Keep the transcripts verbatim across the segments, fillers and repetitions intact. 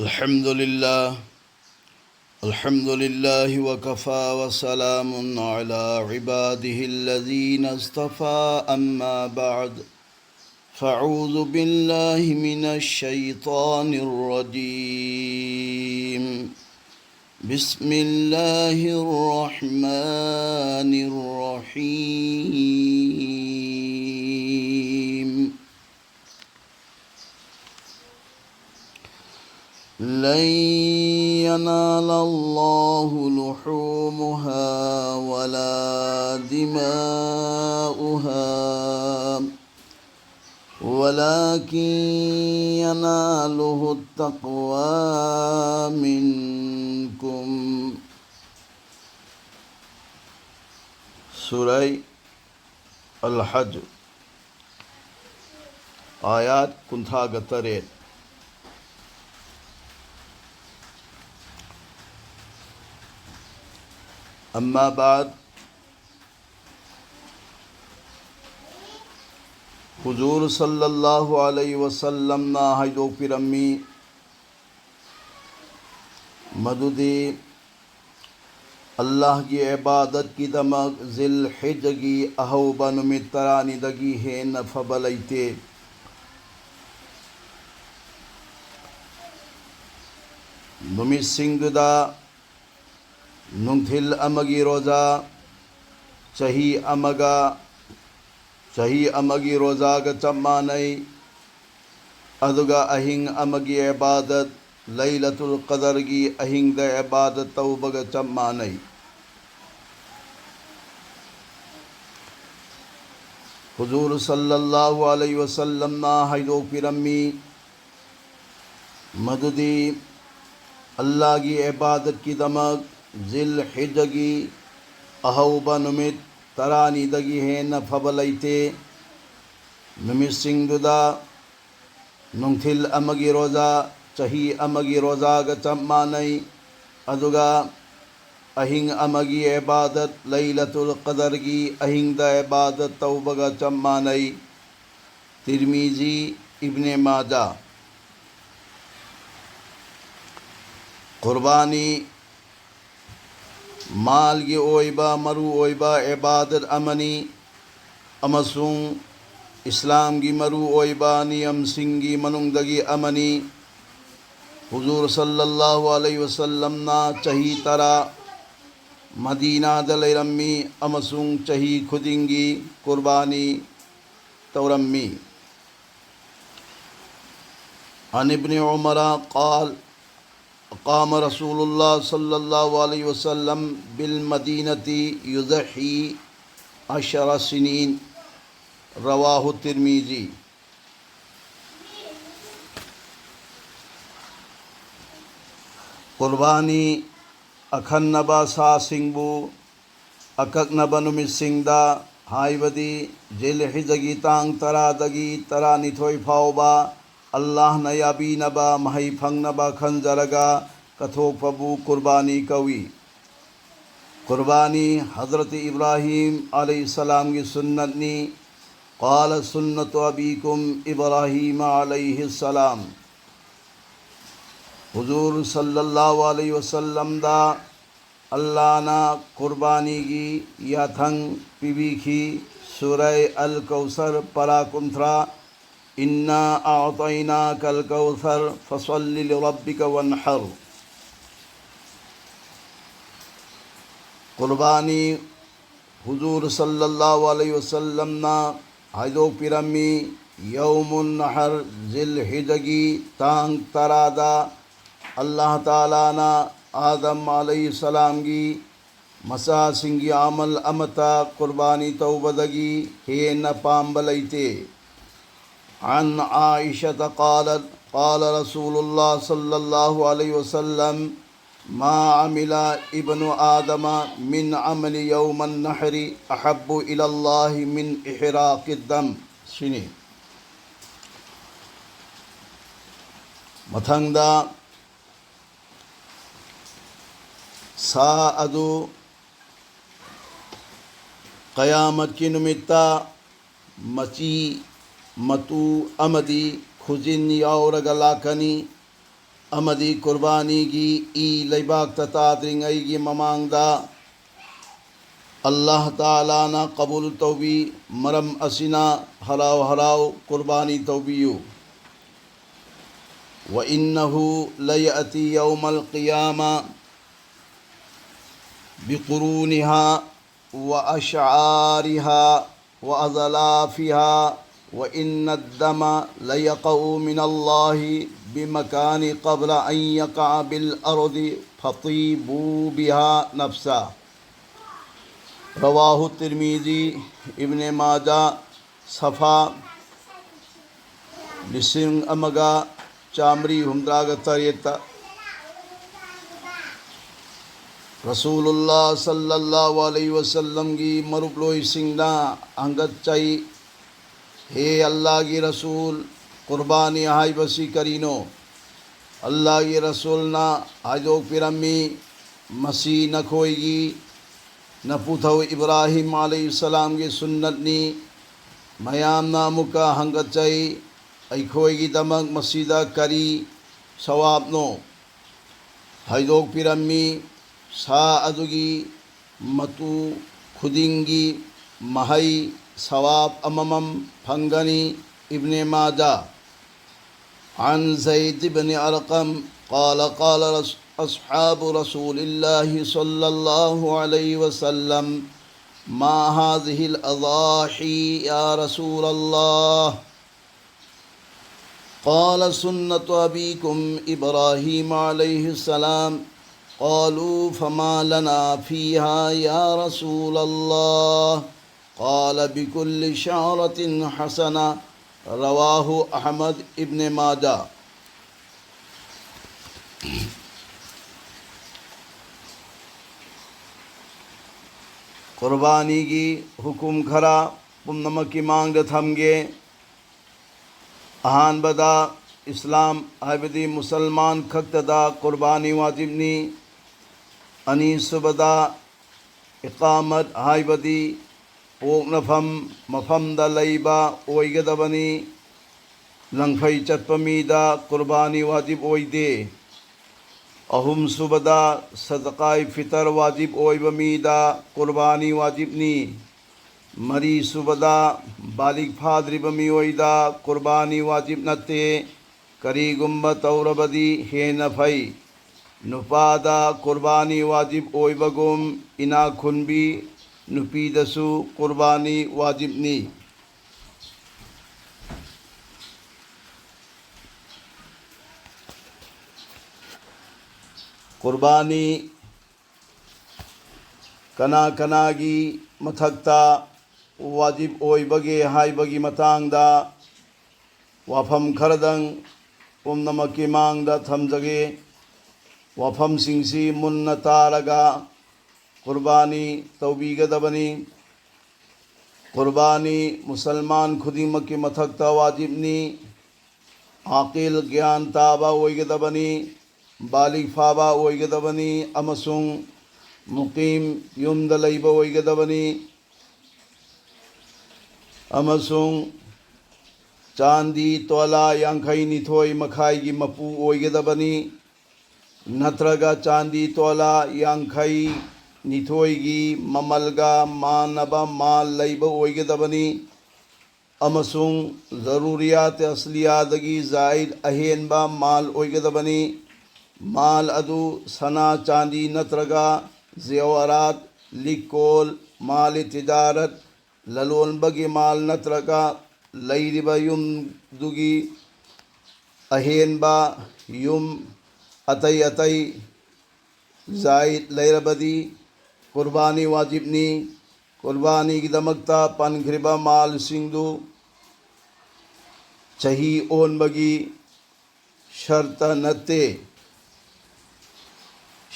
الحمد لله. الحمد لله وكفى وسلام على عباده الذين اصطفى، أما بعد. فأعوذ بالله من الشيطان الرجيم. بسم الله الرحمن الرحيم. لن ينال الله لحومها ولا دماؤها ولكن يناله التقوى منكم. ꯁꯨꯔꯥ ꯑꯜ ꯍꯖ, ꯑꯥꯌꯥꯠ ꯀꯨꯟꯊ꯭ꯔꯥꯒ ꯇꯔꯦꯠ꯫ ꯑꯝꯃꯥ ꯕꯥꯗ, ꯍꯨꯖꯨꯔ ꯁꯜꯂꯜꯂꯥꯍꯨ ꯑꯂꯩꯍꯤ ꯋꯁꯜꯂꯝꯅ ꯍꯥꯏꯗꯣꯛꯄꯤꯔꯝꯃꯤ, ꯃꯗꯨꯗꯤ ꯑꯜꯂꯥꯍꯒꯤ ꯏꯕꯥꯗꯠꯀꯤꯗꯃꯛ ꯖꯤꯜ ꯍꯤꯖꯒꯤ ꯑꯍꯧꯕ ꯅꯨꯃꯤꯠ ꯇꯔꯥꯅꯤꯗꯒꯤ ꯍꯦꯟꯅ ꯐꯕ ꯂꯩꯇꯦ꯫ ꯅꯨꯃꯤꯠꯁꯤꯡꯗꯨꯗ ꯅꯨꯡꯊꯤꯜ ꯑꯃꯒꯤ ꯔꯣꯖꯥ ꯆꯍꯤ ꯑꯃꯒ ꯆꯍꯤ ꯑꯃꯒꯤ ꯔꯣꯖꯥꯒ ꯆꯞ ꯃꯥꯟꯅꯩ꯫ ꯑꯗꯨꯒ ꯑꯍꯤꯡ ꯑꯃꯒꯤ ꯏꯕꯥꯗꯠ, ꯂꯩꯂꯇꯨꯜ ꯀꯗꯔꯒꯤ ꯑꯍꯤꯡꯗ ꯏꯕꯥꯗꯠ ꯇꯧꯕꯒ ꯆꯞ ꯃꯥꯟꯅꯩ꯫ ꯍꯨꯖꯨꯔ ꯁꯜꯂꯜꯂꯥꯍꯨ ꯑꯂꯩꯍꯤ ꯋꯁꯜꯂꯝꯅ ꯍꯥꯏꯗꯣꯛꯄꯤꯔꯝꯃꯤ, ꯃꯗꯨꯗꯤ ꯑꯜꯂꯥꯍꯒꯤ ꯏꯕꯥꯗꯠꯀꯤꯗꯃꯛ ꯖꯤꯜ ꯍꯤꯖꯒꯤ ꯑꯍꯧꯕ ꯅꯨꯃꯤꯠ ꯇꯔꯥꯅꯤꯗꯒꯤ ꯍꯦꯟꯅ ꯐꯕ ꯂꯩꯇꯦ꯫ ꯅꯨꯃꯤꯠꯁꯤꯡꯗꯨꯗ ꯅꯨꯡꯊꯤꯜ ꯑꯃꯒꯤ ꯔꯣꯖꯥ ꯆꯍꯤ ꯑꯃꯒꯤ ꯔꯣꯖꯥꯒ ꯆꯞ ꯃꯥꯟꯅꯩ꯫ ꯑꯗꯨꯒ ꯑꯍꯤꯡ ꯑꯃꯒꯤ ꯏꯕꯥꯗꯠ, ꯂꯩꯂꯇꯨꯜ ꯀꯗꯔꯒꯤ ꯑꯍꯤꯡꯗ ꯏꯕꯥꯗꯠ ꯇꯧꯕꯒ ꯆꯞ ꯃꯥꯟꯅꯩ꯫ ꯇꯤꯔꯃꯤꯖꯤ, ꯏꯕꯅꯦ ꯃꯥꯖꯥ꯫ ꯀꯨꯔꯕꯥꯅꯤ ꯃꯥꯜꯒꯤ ꯑꯣꯏꯕ ꯃꯔꯨꯑꯣꯏꯕ ꯏꯕꯥꯗꯠ ꯑꯃꯅꯤ ꯑꯃꯁꯨꯡ ꯏꯁꯂꯥꯝꯒꯤ ꯃꯔꯨꯑꯣꯏꯕ ꯅꯤꯌꯝꯁꯤꯡꯒꯤ ꯃꯅꯨꯡꯗꯒꯤ ꯑꯃꯅꯤ꯫ ꯍꯨꯖꯨꯔ ꯁꯜꯂꯜꯂꯥꯍꯨ ꯑꯂꯩꯍꯤ ꯋꯁꯜꯂꯝꯅ ꯆꯍꯤ ꯇꯔꯥ ꯃꯗꯤꯅꯥꯗ ꯂꯩꯔꯝꯃꯤ ꯑꯃꯁꯨꯡ ꯆꯍꯤ ꯈꯨꯗꯤꯡꯒꯤ ꯀꯨꯔꯕꯥꯅꯤ ꯇꯧꯔꯝꯃꯤ꯫ عن ابن عمر قال: أقام رسول الله صلى الله عليه وسلم بالمدينة يضحي عشر سنين. رواه الترمذي. ꯀꯨꯔꯕꯥꯅꯤ ꯑꯈꯟꯅꯕ ꯁꯥꯁꯤꯡꯕꯨ ꯑꯀꯛꯅꯕ ꯅꯨꯃꯤꯠꯁꯤꯡꯗ, ꯍꯥꯏꯕꯗꯤ ꯖꯤꯜꯍꯤꯖꯒꯤ ꯇꯥꯡ ꯇꯔꯥꯗꯒꯤ ꯇꯔꯥꯅꯤꯊꯣꯏ ꯐꯥꯎꯕ, ꯑꯜꯂꯥꯍꯅ ꯌꯥꯕꯤꯅꯕ ꯃꯍꯩ ꯐꯪꯅꯕ ꯈꯟꯖꯔꯒ ꯀꯠꯊꯣꯛꯄꯕꯨ ꯀꯨꯔꯕꯥꯅꯤ ꯀꯧꯏ꯫ ꯀꯨꯔꯕꯥꯅꯤ ꯍꯖꯔꯠ ꯏꯕ꯭ꯔꯥꯍꯤꯝ ꯑꯂꯩꯍꯤꯁꯁꯂꯥꯝꯒꯤ ꯁꯨꯟꯅꯠꯅꯤ꯫ قال سنة أبيكم إبراهيم عليه السلام. ꯍꯨꯖꯨꯔ ꯁꯜꯂꯜꯂꯥꯍꯨ ꯑꯂꯩꯍꯤ ꯋꯁꯜꯂꯝꯗ ꯑꯜꯂꯥꯍꯅ ꯀꯨꯔꯕꯥꯅꯤꯒꯤ ꯌꯥꯊꯪ ꯄꯤꯕꯤꯈꯤ꯫ ꯁꯨꯔꯥꯏ ꯑꯜ ꯀꯧꯁꯔ, ꯄꯔꯥ ꯀꯨꯟꯊ꯭ꯔꯥ꯫ إنا أعطيناك الكوثر فصل لربك وانحر. ꯀꯨꯔꯕꯥꯅꯤ ꯍꯨꯖꯨꯔ ꯁꯜꯂꯜꯂꯥꯍꯨ ꯑꯂꯩꯍꯤ ꯋꯁꯜꯂꯝꯅ ꯍꯥꯏꯗꯣꯛꯄꯤꯔꯝꯃꯤ, ꯌꯧꯃꯨꯟ ꯅꯍꯔ, ꯖꯤꯜꯍꯤꯖꯒꯤ ꯇꯥꯡ ꯇꯔꯥꯗ ꯑꯜꯂꯥꯍ ꯇꯥꯂꯥꯅ ꯑꯥꯗꯝ ꯑꯂꯩꯍꯤꯁꯁꯂꯥꯝꯒꯤ ꯃꯆꯥꯁꯤꯡꯒꯤ ꯑꯃꯜ ꯑꯃꯠꯇ ꯀꯨꯔꯕꯥꯅꯤ ꯇꯧꯕꯗꯒꯤ ꯍꯦꯟꯅ ꯄꯥꯝꯕ ꯂꯩꯇꯦ꯫ عن عائشة قالت: قال رسول الله صلى الله عليه وسلم: ما عمل ابن آدم من عمل يوم النحر أحب إلى الله من إحراق الدم. ꯁꯤꯅꯤ꯫ ꯃꯊꯪꯗ ꯁꯥ ꯑꯗꯨ ꯀꯌꯥꯃꯠꯀꯤ ꯅꯨꯃꯤꯠꯇ ꯃꯆꯤ, ꯃꯇꯨ ꯑꯃꯗꯤ ꯈꯨꯖꯤꯟ ꯌꯥꯎꯔꯒ ꯂꯥꯛꯀꯅꯤ꯫ ꯑꯃꯗꯤ ꯀꯨꯔꯕꯥꯅꯤꯒꯤ ꯏ ꯂꯩꯕꯥꯛꯇ ꯇꯥꯗ꯭ꯔꯤꯉꯩꯒꯤ ꯃꯃꯥꯡꯗ ꯑꯜꯂꯥꯍ ꯇꯥꯂꯥꯅ ꯀꯕꯨꯜ ꯇꯧꯕꯤ꯫ ꯃꯔꯝ ꯑꯁꯤꯅ ꯍꯔꯥꯎ ꯍꯔꯥꯎ ꯀꯨꯔꯕꯥꯅꯤ ꯇꯧꯕꯤꯌꯨ꯫ وإنه ليأتي يوم القيامة بقرونها وأشعارها وأظلافها، وإن الدم ليقع من الله بمكان قبل أن يقع بالأرض فطيبوا بها نفسا. رواه الترمذي، ابن ماجه، ꯁꯐꯥ ꯂꯤꯁꯤꯡ ꯑꯃꯒ ꯆꯥꯃꯔꯤ ꯍꯨꯝꯗ꯭ꯔꯥꯒ ꯇꯔꯦꯠꯇ꯫ ꯔꯁꯨꯂꯨꯜꯂꯥ ꯁꯜꯂꯜꯂꯥꯍꯨ ꯑꯂꯩꯍꯤ ꯋꯁꯜꯂꯝꯒꯤ ꯃꯔꯨꯞꯂꯣꯏꯁꯤꯡꯅ ꯍꯪꯒꯠꯆꯩ, "ꯍꯦ ꯑꯜꯂꯥꯍꯒꯤ ꯔꯁꯨꯜ, ꯀꯨꯔꯕꯥꯅꯤ ꯍꯥꯏꯕꯁꯤ ꯀꯔꯤꯅꯣ?" ꯑꯜꯂꯥꯍꯒꯤ ꯔꯁꯨꯜꯅ ꯍꯥꯏꯗꯣꯛꯄꯤꯔꯝꯃꯤ, "ꯃꯁꯤ ꯅꯈꯣꯏꯒꯤ ꯅꯄꯨꯊꯧ ꯏꯕ꯭ꯔꯥꯍꯤꯝ ꯑꯂꯩꯍꯤꯁꯁꯂꯥꯝꯒꯤ ꯁꯨꯟꯅꯠꯅꯤ꯫" ꯃꯌꯥꯝꯅ ꯑꯃꯨꯛꯀ ꯍꯪꯒꯠꯆꯩ, "ꯑꯩꯈꯣꯏꯒꯤꯗꯃꯛ ꯃꯁꯤꯗ ꯀꯔꯤ ꯁꯋꯥꯕꯅꯣ?" ꯍꯥꯏꯗꯣꯛꯄꯤꯔꯝꯃꯤ, "ꯁꯥ ꯑꯗꯨꯒꯤ ꯃꯇꯨ ꯈꯨꯗꯤꯡꯒꯤ ꯃꯍꯩ ꯁꯋꯥꯕ ꯑꯃꯃꯝ ꯐꯪꯒꯅꯤ꯫" ꯏꯕꯅꯦ ꯃꯥꯖꯥ꯫ عن زيد بن أرقم قال: قال رس-، أصحاب رسول الله صلى الله عليه وسلم: "ما هذه الأضاحي يا رسول الله؟" قال: "سنة أبيكم إبراهيم عليه السلام." قالوا: "فما لنا فيها يا رسول الله؟" قال: "بكل شعرة حسنة." رواه أحمد، ابن ماجه. ꯀꯨꯔꯕꯥꯅꯤꯒꯤ ꯍꯨꯀꯨꯝ ꯈꯔ ꯄꯨꯝꯅꯃꯛꯀꯤ ꯃꯥꯡꯗ ꯊꯝꯒꯦ꯫ ꯑꯍꯥꯟꯕꯗ, ꯏꯁꯂꯥꯝ ꯍꯥꯏꯕꯗꯤ ꯃꯨꯁꯜꯃꯥꯟ ꯈꯛꯇꯗ ꯀꯨꯔꯕꯥꯅꯤ ꯋꯥꯖꯤꯕꯅꯤ꯫ ꯑꯅꯤꯁꯨꯕꯗ, ꯏꯀꯥꯃꯠ ꯍꯥꯏꯕꯗꯤ ꯄꯣꯛꯅꯐꯝ ꯃꯐꯝꯗ ꯂꯩꯕ ꯑꯣꯏꯒꯗꯕꯅꯤ꯫ ꯂꯪꯐꯩ ꯆꯠꯄ ꯃꯤꯗ ꯀꯨꯔꯕꯥꯅꯤ ꯋꯥꯖꯤꯕ ꯑꯣꯏꯗꯦ꯫ ꯑꯍꯨꯝꯁꯨꯕꯗ, ꯁꯗꯀꯥꯏ ꯐꯤꯇꯔ ꯋꯥꯖꯤꯕ ꯑꯣꯏꯕ ꯃꯤꯗ ꯀꯨꯔꯕꯥꯅꯤ ꯋꯥꯖꯤꯕꯅꯤ꯫ ꯃꯔꯤꯁꯨꯕꯗ, ꯕꯥꯂꯤꯒ ꯐꯥꯗ꯭ꯔꯤꯕ ꯃꯤꯑꯣꯏꯗ ꯀꯨꯔꯕꯥꯅꯤ ꯋꯥꯖꯤꯕ ꯅꯠꯇꯦ, ꯀꯔꯤꯒꯨꯝꯕ ꯇꯧꯔꯕꯗꯤ ꯍꯦꯟꯅ ꯐꯩ꯫ ꯅꯨꯄꯥꯗ ꯀꯨꯔꯕꯥꯅꯤ ꯋꯥꯖꯤꯕ ꯑꯣꯏꯕꯒꯨꯝ, ꯏꯅꯥꯛ ꯈꯨꯟꯕꯤ ꯅꯨꯄꯤꯗꯁꯨ ꯀꯨꯔꯕꯥꯅꯤ ꯋꯥꯖꯤꯕꯅꯤ꯫ ꯀꯨꯔꯕꯥꯅꯤ ꯀꯅꯥ ꯀꯅꯥꯒꯤ ꯃꯊꯛꯇ ꯋꯥꯖꯤꯕ ꯑꯣꯏꯕꯒꯦ ꯍꯥꯏꯕꯒꯤ ꯃꯇꯥꯡꯗ ꯋꯥꯐꯝ ꯈꯔꯗꯪ ꯄꯨꯝꯅꯃꯛꯀꯤ ꯃꯥꯡꯗ ꯊꯝꯖꯒꯦ꯫ ꯋꯥꯐꯝꯁꯤꯡꯁꯤ ꯃꯨꯟꯅ ꯇꯥꯔꯒ ꯀꯨꯔꯕꯥꯅꯤ ꯇꯧꯕꯤꯒꯗꯕꯅꯤ꯫ ꯀꯨꯔꯕꯥꯅꯤ ꯃꯨꯁꯜꯃꯥꯟ ꯈꯨꯗꯤꯡꯃꯛꯀꯤ ꯃꯊꯛꯇ ꯋꯥꯖꯤꯕꯅꯤ꯫ ꯑꯥꯀꯤꯜ, ꯒ꯭ꯌꯥꯟ ꯇꯥꯕ ꯑꯣꯏꯒꯗꯕꯅꯤ, ꯕꯥꯂꯤꯒ ꯐꯥꯕ ꯑꯣꯏꯒꯗꯕꯅꯤ ꯑꯃꯁꯨꯡ ꯃꯨꯀꯤꯝ, ꯌꯨꯝꯗ ꯂꯩꯕ ꯑꯣꯏꯒꯗꯕꯅꯤ꯫ ꯑꯃꯁꯨꯡ ꯆꯥꯟꯗꯤ ꯇꯣꯂꯥ ꯌꯥꯡꯈꯩ ꯅꯤꯊꯣꯏ ꯃꯈꯥꯏꯒꯤ ꯃꯄꯨ ꯑꯣꯏꯒꯗꯕꯅꯤ, ꯅꯠꯇ꯭ꯔꯒ ꯆꯥꯟꯗꯤ ꯇꯣꯂꯥ ꯌꯥꯡꯈꯩ ꯅꯤꯊꯣꯏꯒꯤ ꯃꯃꯜꯒ ꯃꯥꯟꯅꯕ ꯃꯥꯜ ꯂꯩꯕ ꯑꯣꯏꯒꯗꯕꯅꯤ꯫ ꯑꯃꯁꯨꯡ ꯖꯔꯨꯔꯤꯌꯥꯠ ꯑꯁꯂꯤꯌꯥꯗꯒꯤ ꯖꯥꯏꯗ ꯑꯍꯦꯟꯕ ꯃꯥꯜ ꯑꯣꯏꯒꯗꯕꯅꯤ꯫ ꯃꯥꯜ ꯑꯗꯨ ꯁꯅꯥ, ꯆꯥꯟꯗꯤ ꯅꯠꯇ꯭ꯔꯒ ꯖꯦꯋꯥꯔꯥꯠ, ꯂꯤꯛꯀꯣꯜ, ꯃꯥꯜ ꯇꯤꯖꯥꯔꯠ, ꯂꯂꯣꯟꯕꯒꯤ ꯃꯥꯜ ꯅꯠꯇ꯭ꯔꯒ ꯂꯩꯔꯤꯕ ꯌꯨꯝꯗꯨꯒꯤ ꯑꯍꯦꯟꯕ ꯌꯨꯝ ꯑꯇꯩ ꯑꯇꯩ ꯖꯥꯏꯗ ꯂꯩꯔꯕꯗꯤ ꯀꯨꯔꯕꯥꯅꯤ ꯋꯥꯖꯤꯕꯅꯤ꯫ ꯀꯨꯔꯕꯥꯅꯤꯒꯤꯗꯃꯛꯇ ꯄꯟꯈ꯭ꯔꯤꯕ ꯃꯥꯜꯁꯤꯡꯗꯨ ꯆꯍꯤ ꯑꯣꯟꯕꯒꯤ ꯁꯔꯇ ꯅꯠꯇꯦ꯫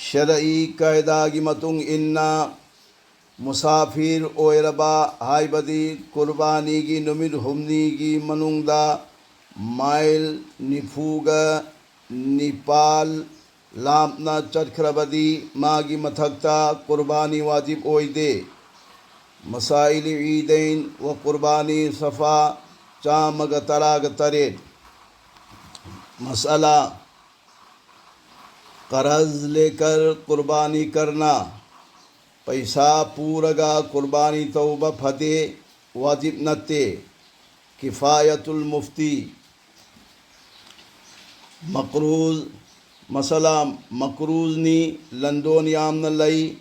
ꯁꯔꯏ ꯀꯥꯏꯗꯥꯒꯤ ꯃꯇꯨꯡ ꯏꯟꯅ ꯃꯨꯁꯥꯐꯤꯔ ꯑꯣꯏꯔꯕ, ꯍꯥꯏꯕꯗꯤ ꯀꯨꯔꯕꯥꯅꯤꯒꯤ ꯅꯨꯃꯤꯠ ꯍꯨꯝꯅꯤꯒꯤ ꯃꯅꯨꯡꯗ ꯃꯥꯏꯜ ꯅꯤꯐꯨꯒ ꯅꯤꯄꯥꯜ ꯂꯥꯞꯅ ꯆꯠꯈ꯭ꯔꯕꯗꯤ ꯃꯥꯒꯤ ꯃꯊꯛꯇ ꯀꯨꯔꯕꯥꯅꯤ ꯋꯥꯖꯤꯕ ꯑꯣꯏꯗꯦ꯫ ꯃꯁꯥꯏꯂꯤ ꯏꯗꯩꯟ ꯋꯥ ꯀꯨꯔꯕꯥꯅꯤ ꯁꯐꯥ ꯆꯥꯝꯃꯒ ꯇꯔꯥꯒ ꯇꯔꯦꯠ꯫ ꯃꯁꯑꯂꯥ, ꯀꯔꯖ ꯂꯦꯀꯔ ꯀꯨꯔꯕꯥꯅꯤ ꯀꯔꯅꯥ, ꯄꯩꯁꯥ ꯄꯨꯔꯒ ꯀꯨꯔꯕꯥꯅꯤ ꯇꯧꯕ ꯐꯗꯦ, ꯋꯥꯖꯤꯕ ꯅꯠꯇꯦ꯫ ꯀꯤꯐꯥꯌꯇꯨꯜ ꯃꯨꯐꯇꯤ꯫ ꯃꯀ꯭ꯔꯨꯖ, ꯃꯁꯑꯂꯥ, ꯃꯀ꯭ꯔꯨꯖꯅꯤ, ꯂꯟꯗꯣꯟ ꯌꯥꯝꯅ ꯂꯩ,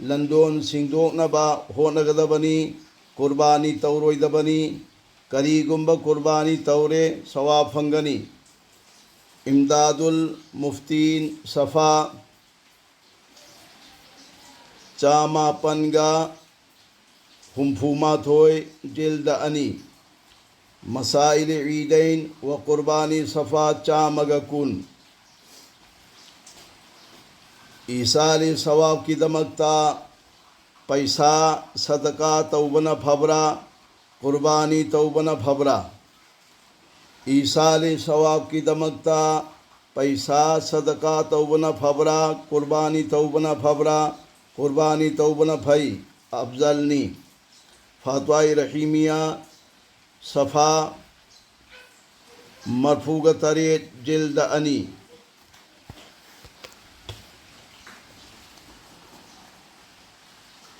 ꯂꯟꯗꯣꯟ ꯁꯤꯡꯗꯣꯛꯅꯕ ꯍꯣꯠꯅꯒꯗꯕꯅꯤ, ꯀꯨꯔꯕꯥꯅꯤ ꯇꯧꯔꯣꯏꯗꯕꯅꯤ꯫ ꯀꯔꯤꯒꯨꯝꯕ ꯀꯨꯔꯕꯥꯅꯤ ꯇꯧꯔꯦ, ꯁꯋꯥꯕ ꯐꯪꯒꯅꯤ꯫ ꯏꯝꯗꯥꯗꯨꯜ ꯃꯨꯐꯇꯤꯟ, ꯁꯐꯥ ꯆꯥꯃꯥꯄꯟꯒ ꯍꯨꯝꯐꯨꯃꯥꯊꯣꯏ, ꯖꯤꯜꯗ ꯑꯅꯤ꯫ ꯃꯁꯥꯏꯂꯤ ꯏꯗꯩꯟ ꯋꯥ ꯀꯨꯔꯕꯥꯅꯤ, ꯁꯐꯥ ꯆꯥꯝꯃꯒ ꯀꯨꯟ꯫ ꯏꯁꯥꯂꯤ ꯁꯋꯥꯕꯀꯤꯗꯃꯛꯇ ꯄꯩꯁꯥ ꯁꯗꯀꯥ ꯇꯧꯕꯅ ꯐꯕ꯭ꯔꯥ, ꯀꯨꯔꯕꯥꯅꯤ ꯇꯧꯕꯅ ꯐꯕ꯭ꯔꯥ? ꯏꯁꯥꯂꯤ ꯁꯋꯥꯕꯀꯤꯗꯃꯛꯇ ꯄꯩꯁꯥ ꯁꯗꯀꯥ ꯇꯧꯕꯅ ꯐꯕ꯭ꯔꯥ, ꯀꯨꯔꯕꯥꯅꯤ ꯇꯧꯕꯅ ꯐꯕ꯭ꯔꯥ? ꯀꯨꯔꯕꯥꯅꯤ ꯇꯧꯕꯅ ꯐꯩ, ꯑꯐꯖꯜꯅꯤ꯫ ꯐꯥꯇ꯭ꯋꯥꯏ ꯔꯍꯤꯃꯤꯌꯥ, ꯁꯐꯥ ꯃꯔꯐꯨꯒ ꯇꯔꯦꯠ, ꯖꯤꯜꯗ ꯑꯅꯤ꯫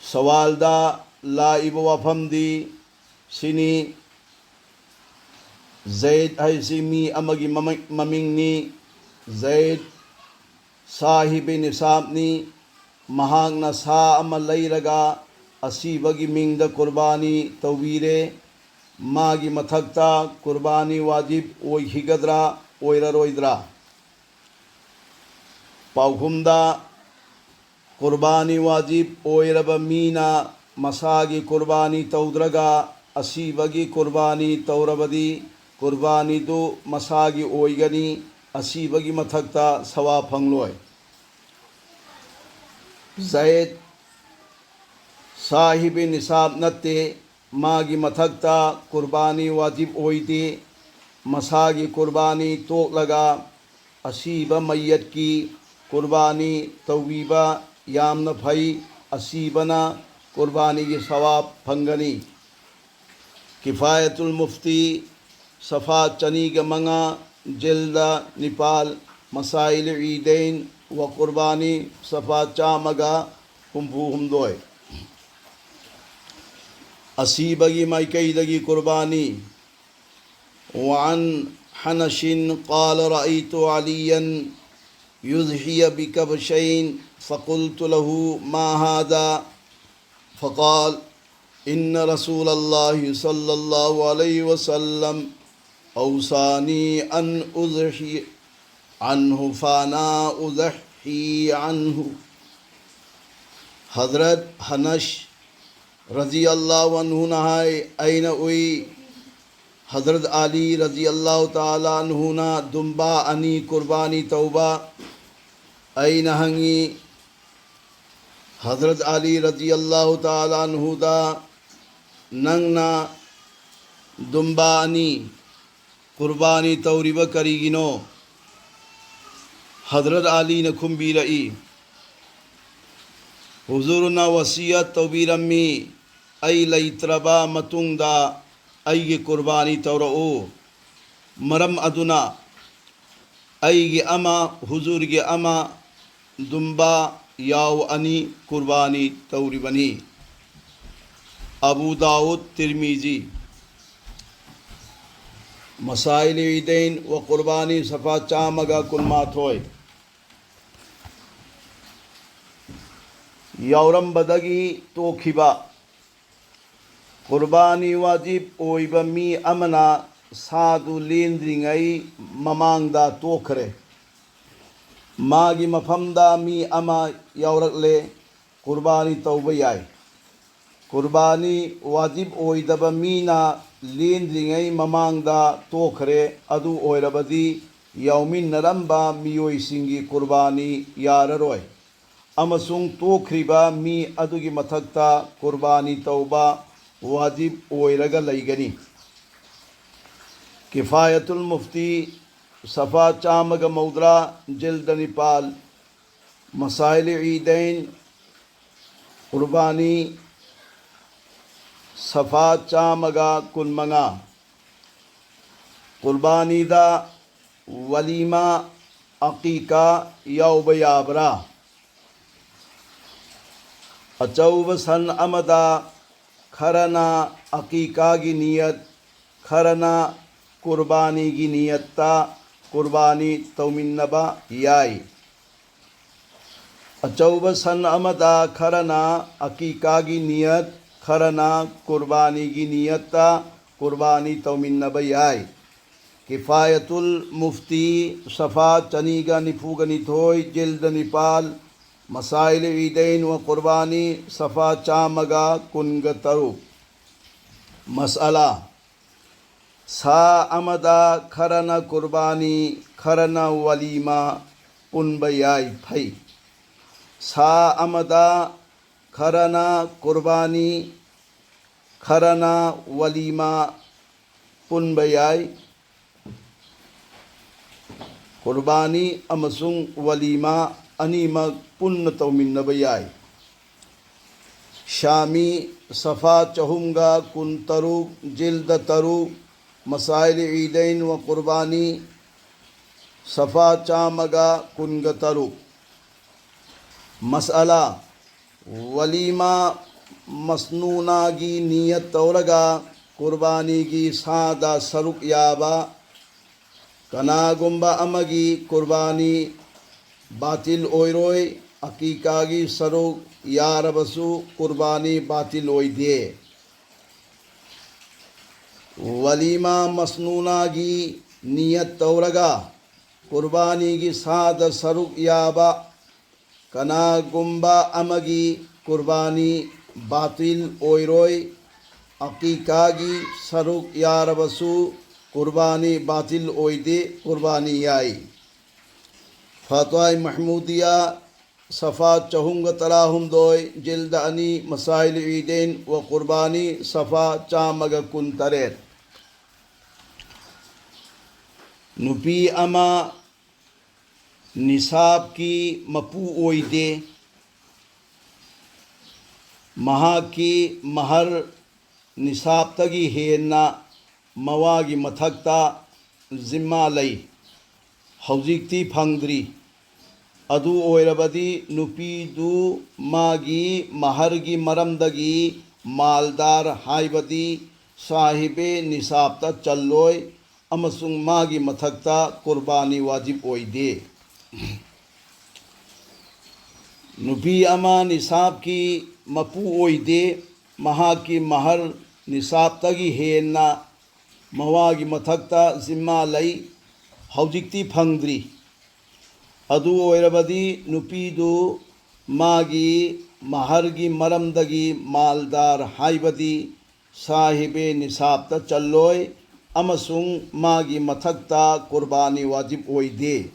ꯁꯋꯥꯜꯗ ꯂꯥꯛꯏꯕ ꯋꯥꯐꯝꯗꯤ ꯁꯤꯅꯤ: ꯖꯩꯗ ꯍꯥꯏꯁꯤ ꯃꯤ ꯑꯃꯒꯤ ꯃꯃꯤꯡ-, ꯃꯃꯤꯡꯅꯤ꯫ ꯖꯩꯗ ꯁꯥꯍꯤꯕꯤ ꯅꯤꯁꯥꯕꯅꯤ꯫ ꯃꯍꯥꯛꯅ ꯁꯥ ꯑꯃ ꯂꯩꯔꯒ ꯑꯁꯤꯕꯒꯤ ꯃꯤꯡꯗ ꯀꯨꯔꯕꯥꯅꯤ ꯇꯧꯕꯤꯔꯦ꯫ ꯃꯥꯒꯤ ꯃꯊꯛꯇ ꯀꯨꯔꯕꯥꯅꯤ ꯋꯥꯖꯤꯕ ꯑꯣꯏꯈꯤꯒꯗ꯭ꯔꯥ, ꯑꯣꯏꯔꯔꯣꯏꯗ꯭ꯔꯥ? ꯄꯥꯎꯈꯨꯝꯗ, ꯀꯨꯔꯕꯥꯅꯤ ꯋꯥꯖꯤꯕ ꯑꯣꯏꯔꯕ ꯃꯤꯅ ꯃꯁꯥꯒꯤ ꯀꯨꯔꯕꯥꯅꯤ ꯇꯧꯗ꯭ꯔꯒ ꯑꯁꯤꯕꯒꯤ ꯀꯨꯔꯕꯥꯅꯤ ꯇꯧꯔꯕꯗꯤ, ꯀꯨꯔꯕꯥꯅꯤꯗꯨ ꯃꯁꯥꯒꯤ ꯑꯣꯏꯒꯅꯤ, ꯑꯁꯤꯕꯒꯤ ꯃꯊꯛꯇ ꯁꯋꯥꯕ ꯐꯪꯂꯣꯏ꯫ ꯖꯩꯗ ꯁꯥꯍꯤꯕꯤ ꯅꯤꯁꯥꯕ ꯅꯠꯇꯦ, ꯃꯥꯒꯤ ꯃꯊꯛꯇ ꯀꯨꯔꯕꯥꯅꯤ ꯋꯥꯖꯤꯕ ꯑꯣꯏꯗꯦ꯫ ꯃꯁꯥꯒꯤ ꯀꯨꯔꯕꯥꯅꯤ ꯇꯣꯛꯂꯒ ꯑꯁꯤꯕ ꯃꯩꯌꯠꯀꯤ ꯀꯨꯔꯕꯥꯅꯤ ꯇꯧꯕꯤꯕ ꯌꯥꯝꯅ ꯐꯩ꯫ ꯑꯁꯤꯕꯅ ꯀꯨꯔꯕꯥꯅꯤꯒꯤ ꯁꯋꯥꯕ ꯐꯪꯒꯅꯤ꯫ ꯀꯤꯐꯥꯌꯇꯨꯜ ꯃꯨꯐꯇꯤ, ꯁꯐꯥ ꯆꯅꯤꯒ ꯃꯉꯥ, ꯖꯤꯜꯗ ꯅꯤꯄꯥꯜ, ꯃꯁꯥꯏꯜ ꯏꯗꯩꯟ ꯋꯥ ꯀꯨꯔꯕꯥꯅꯤ ꯁꯐꯥ ꯆꯥꯝꯃꯒ ꯍꯨꯝꯐꯨ ꯍꯨꯝꯗꯣꯏ꯫ ꯑꯁꯤꯕꯒꯤ ꯃꯥꯏꯀꯩꯗꯒꯤ ꯀꯨꯔꯕꯥꯅꯤ꯫ وعن حنش قال: رأيت عليا يضحي بكبشين، فقلت له: ما هذا؟ فقال: إن رسول الله صلى الله عليه وسلم أوصاني أن أضحي عنه، فأنا أضحي عنه. ꯍꯖꯔꯠ ꯍꯅꯁ ꯔꯖꯤꯌꯜꯂꯥꯍꯨ ꯑꯟꯍꯨꯅ ꯍꯥꯏ, ꯑꯩꯅ ꯎꯏ ꯍꯖꯔꯠ ꯑꯂꯤ ꯔꯖꯤꯌꯜꯂꯥꯍꯨ ꯇꯥꯂꯥ ꯑꯟꯍꯨꯅ ꯗꯨꯝꯕꯥ ꯑꯅꯤ ꯀꯨꯔꯕꯥꯅꯤ ꯇꯧꯕ꯫ ꯑꯩꯅ ꯍꯪꯉꯤ, ꯍꯖꯔꯠ ꯑꯂꯤ ꯔꯖꯤꯌꯜꯂꯥꯍꯨ ꯇꯥꯂꯥ ꯑꯟꯍꯨꯗ, "ꯅꯪꯅ ꯗꯨꯝꯕꯥ ꯑꯅꯤ ꯀꯨꯔꯕꯥꯅꯤ ꯇꯧꯔꯤꯕ ꯀꯔꯤꯒꯤꯅꯣ?" ꯍꯖꯔꯠ ꯑꯂꯤꯅ ꯈꯨꯝꯕꯤꯔꯛꯏ, "ꯍꯨꯖꯨꯔꯅ ꯋꯁꯤꯌꯠ ꯇꯧꯕꯤꯔꯝꯃꯤ, ꯑꯩ ꯂꯩꯇ꯭ꯔꯕ ꯃꯇꯨꯡꯗ ꯑꯩꯒꯤ ꯀꯨꯔꯕꯥꯅꯤ ꯇꯧꯔꯛꯎ꯫ ꯃꯔꯝ ꯑꯗꯨꯅ ꯑꯩꯒꯤ ꯑꯃ, ꯍꯨꯖꯨꯔꯒꯤ ꯑꯃ, ꯗꯨꯝꯕꯥ ꯌꯥꯎ ꯑꯅꯤ ꯀꯨꯔꯕꯥꯅꯤ ꯇꯧꯔꯤꯕꯅꯤ꯫" ꯑꯕꯨ ꯗꯥꯎꯗ, ꯇꯤꯔꯃꯤꯖꯤ꯫ ꯃꯁꯥꯏꯜ ꯏꯗꯩꯟ ꯋꯥ ꯀꯨꯔꯕꯥꯅꯤ ꯁꯐꯥ ꯆꯥꯝꯃꯒ ꯀꯨꯟꯃꯥꯊꯣꯏ꯫ ꯌꯥꯎꯔꯝꯕꯗꯒꯤ ꯇꯣꯛꯈꯤꯕ꯫ ꯀꯨꯔꯕꯥꯅꯤ ꯋꯥꯖꯤꯕ ꯑꯣꯏꯕ ꯃꯤ ꯑꯃꯅ ꯁꯥꯗꯨ ꯂꯦꯟꯗ꯭ꯔꯤꯉꯩ ꯃꯃꯥꯡꯗ ꯇꯣꯛꯈ꯭ꯔꯦ꯫ ꯃꯥꯒꯤ ꯃꯐꯝꯗ ꯃꯤ ꯑꯃ ꯌꯥꯎꯔꯛꯂꯦ, ꯀꯨꯔꯕꯥꯅꯤ ꯇꯧꯕ ꯌꯥꯏ꯫ ꯀꯨꯔꯕꯥꯅꯤ ꯋꯥꯖꯤꯕ ꯑꯣꯏꯗꯕ ꯃꯤꯅ ꯂꯦꯟꯗ꯭ꯔꯤꯉꯩ ꯃꯃꯥꯡꯗ ꯇꯣꯛꯈ꯭ꯔꯦ꯫ ꯑꯗꯨ ꯑꯣꯏꯔꯕꯗꯤ ꯌꯥꯎꯃꯤꯟꯅꯔꯝꯕ ꯃꯤꯑꯣꯏꯁꯤꯡꯒꯤ ꯀꯨꯔꯕꯥꯅꯤ ꯌꯥꯔꯔꯣꯏ꯫ ꯑꯃꯁꯨꯡ ꯇꯣꯛꯈ꯭ꯔꯤꯕ ꯃꯤ ꯑꯗꯨꯒꯤ ꯃꯊꯛꯇ ꯀꯨꯔꯕꯥꯅꯤ ꯇꯧꯕ ꯋꯥꯖꯤꯕ ꯑꯣꯏꯔꯒ ꯂꯩꯒꯅꯤ꯫ ꯀꯤꯐꯥꯌꯇꯨꯜ ꯃꯨꯐꯇꯤ, ꯁꯐꯥ ꯆꯥꯝꯃꯒ ꯃꯧꯗ꯭ꯔꯥ, ꯖꯤꯜꯗ ꯅꯤꯄꯥꯜ, ꯃꯁꯥꯏꯜ ꯏꯗꯩꯟ, ꯀꯨꯔꯕꯥꯅꯤ, ꯁꯐꯥ ꯆꯥꯝꯃꯒ ꯀꯨꯟꯃꯉꯥ꯫ ꯀꯨꯔꯕꯥꯅꯤꯗ ꯋꯥꯂꯤꯃꯥ, ꯑꯀꯤꯀꯥ, ꯌꯥꯎꯕ ꯌꯥꯕ꯭ꯔꯥ? ꯑꯆꯧꯕ ꯁꯟ ꯑꯃꯗ ꯈꯔꯅ ꯑꯀꯤꯀꯥꯒꯤ ꯅꯤꯌꯠ, ꯈꯔꯅ ꯀꯨꯔꯕꯥꯅꯤꯒꯤ ꯅꯤꯌꯠꯇ ꯀꯨꯔꯕꯥꯅꯤ ꯇꯧꯃꯤꯟꯅꯕ ꯌꯥꯏ꯫ ꯑꯆꯧꯕ ꯁꯟ ꯑꯃꯗ ꯈꯔꯅ ꯑꯀꯤꯀꯥꯒꯤ ꯅꯤꯌꯠ, ꯈꯔꯅ ꯀꯨꯔꯕꯥꯅꯤꯒꯤ ꯅꯤꯌꯠꯇ ꯀꯨꯔꯕꯥꯅꯤ ꯇꯧꯃꯤꯟꯅꯕ ꯌꯥꯏ꯫ ꯀꯤꯐꯥꯌꯇꯨꯜ ꯃꯨꯐꯇꯤ, ꯁꯐꯥ ꯆꯅꯤꯒ ꯅꯤꯐꯨꯒ ꯅꯤꯊꯣꯏ, ꯖꯤꯜꯗ ꯅꯤꯄꯥꯜ, ꯃꯁꯥꯏꯜ ꯏꯗꯩꯟ ꯋꯥ ꯀꯨꯔꯕꯥꯅꯤ, ꯁꯐꯥ ꯆꯥꯝꯃꯒ ꯀꯨꯟꯒ ꯇꯔꯨꯛ꯫ ꯃꯁꯑꯂꯥ, ꯁꯥ ꯑꯃꯗ ꯈꯔꯅ ꯀꯨꯔꯕꯥꯅꯤ, ꯈꯔꯅ ꯋꯥꯂꯤꯃꯥ ꯄꯨꯟꯕ ꯌꯥꯏ, ꯐꯩ꯫ ꯁꯥ ꯑꯃꯗ ꯈꯔꯅ ꯀꯨꯔꯕꯥꯅꯤ, ꯈꯔꯅ ꯋꯥꯂꯤꯃꯥ ꯄꯨꯟꯕ ꯌꯥꯏ꯫ ꯀꯨꯔꯕꯥꯅꯤ ꯑꯃꯁꯨꯡ ꯋꯥꯂꯤꯃꯥ ꯑꯅꯤꯃꯛ ꯄꯨꯟꯅ ꯇꯧꯃꯤꯟꯅꯕ ꯌꯥꯏ꯫ ꯁꯥꯃꯤ, ꯁꯐꯥ ꯆꯍꯨꯝꯒ ꯀꯨꯟꯇꯔꯨꯛ, ꯖꯤꯜꯗ ꯇꯔꯨꯛ, ꯃꯁꯥꯏꯜ ꯏꯗꯩꯟ ꯋꯥ ꯀꯨꯔꯕꯥꯅꯤ, ꯁꯐꯥ ꯆꯥꯝꯃꯒ ꯀꯨꯟꯒ ꯇꯔꯨꯛ꯫ ꯃꯁꯑꯂꯥ, ꯋꯥꯂꯤꯃꯥ ꯃꯁꯅꯨꯅꯥꯒꯤ ꯅꯤꯌꯠ ꯇꯧꯔꯒ ꯀꯨꯔꯕꯥꯅꯤꯒꯤ ꯁꯥꯗ ꯁꯔꯨꯛ ꯌꯥꯕ ꯀꯅꯥꯒꯨꯝꯕ ꯑꯃꯒꯤ ꯀꯨꯔꯕꯥꯅꯤ ꯕꯥꯇꯤꯜ ꯑꯣꯏꯔꯣꯏ, ꯑꯀꯤꯀꯥꯒꯤ ꯁꯔꯨꯛ ꯌꯥꯔꯕꯁꯨ ꯀꯨꯔꯕꯥꯅꯤ ꯕꯥꯇꯤꯜ ꯑꯣꯏꯗꯦ꯫ ꯋꯥꯂꯤꯃꯥ ꯃꯁꯅꯨꯅꯥꯒꯤ ꯅꯤꯌꯠ ꯇꯧꯔꯒ ꯀꯨꯔꯕꯥꯅꯤꯒꯤ ꯁꯥꯗ ꯁꯔꯨꯛ ꯌꯥꯕ ꯀꯅꯥꯒꯨꯝꯕ ꯑꯃꯒꯤ ꯀꯨꯔꯕꯥꯅꯤ ꯕꯥꯇꯤꯜ ꯑꯣꯏꯔꯣꯏ꯫ ꯑꯀꯤꯀꯥꯒꯤ ꯁꯔꯨꯛ ꯌꯥꯔꯕꯁꯨ ꯀꯨꯔꯕꯥꯅꯤ ꯕꯥꯇꯤꯜ ꯑꯣꯏꯗꯦ, ꯀꯨꯔꯕꯥꯅꯤ ꯌꯥꯏ꯫ ꯐꯇ꯭ꯋꯥꯏ ꯃꯍꯃꯨꯗꯤꯌꯥ, ꯁꯐꯥ ꯆꯍꯨꯝꯒ ꯇꯔꯥꯍꯨꯝꯗꯣꯏ, ꯖꯤꯜꯗ ꯑꯅꯤ, ꯃꯁꯥꯏꯜ ꯏꯗꯩꯟ ꯋꯥ ꯀꯨꯔꯕꯥꯅꯤ, ꯁꯐꯥ ꯆꯥꯝꯃꯒ ꯀꯨꯟꯇꯔꯦꯠ꯫ ꯅꯨꯄꯤ ꯑꯃ ꯅꯤꯁꯥꯕꯀꯤ ꯃꯄꯨ ꯑꯣꯏꯗꯦ, ꯃꯍꯥꯛꯀꯤ ꯃꯍꯔ ꯅꯤꯁꯥꯕꯇꯒꯤ ꯍꯦꯟꯅ ꯃꯋꯥꯒꯤ ꯃꯊꯛꯇ ꯖꯤꯝꯃꯥ ꯂꯩ꯫ ꯍꯧꯖꯤꯛꯇꯤ ꯐꯪꯗ꯭ꯔꯤ꯫ ꯑꯗꯨ ꯑꯣꯏꯔꯕꯗꯤ ꯅꯨꯄꯤꯗꯨ ꯃꯥꯒꯤ ꯃꯍꯔꯒꯤ ꯃꯔꯝꯗꯒꯤ ꯃꯥꯜꯗꯥꯔ, ꯍꯥꯏꯕꯗꯤ ꯁꯥꯍꯤꯕꯦ ꯅꯤꯁꯥꯕꯇ ꯆꯜꯂꯣꯏ ꯑꯃꯁꯨꯡ ꯃꯥꯒꯤ ꯃꯊꯛꯇ ꯀꯨꯔꯕꯥꯅꯤ ꯋꯥꯖꯤꯕ ꯑꯣꯏꯗꯦ꯫ ꯅꯨꯄꯤ ꯑꯃ ꯅꯤꯁꯥꯕꯀꯤ ꯃꯄꯨ ꯑꯣꯏꯗꯦ, ꯃꯍꯥꯛꯀꯤ ꯃꯍꯔ ꯅꯤꯁꯥꯕꯇꯒꯤ ꯍꯦꯟꯅ ꯃꯋꯥꯒꯤ ꯃꯊꯛꯇ ꯖꯤꯝꯃꯥ ꯂꯩ꯫ ꯍꯧꯖꯤꯛꯇꯤ ꯐꯪꯗ꯭ꯔꯤ꯫ ꯑꯗꯨ ꯑꯣꯏꯔꯕꯗꯤ ꯅꯨꯄꯤꯗꯨ ꯃꯥꯒꯤ ꯃꯍꯔꯒꯤ ꯃꯔꯝꯗꯒꯤ ꯃꯥꯜꯗꯥꯔ, ꯍꯥꯏꯕꯗꯤ ꯁꯥꯍꯤꯕꯦ ꯅꯤꯁꯥꯕꯇ ꯆꯜꯂꯣꯏ ꯑꯃꯁꯨꯡ ꯃꯥꯒꯤ ꯃꯊꯛꯇ ꯀꯨꯔꯕꯥꯅꯤ ꯋꯥꯖꯤꯕ ꯑꯣꯏꯗꯦ꯫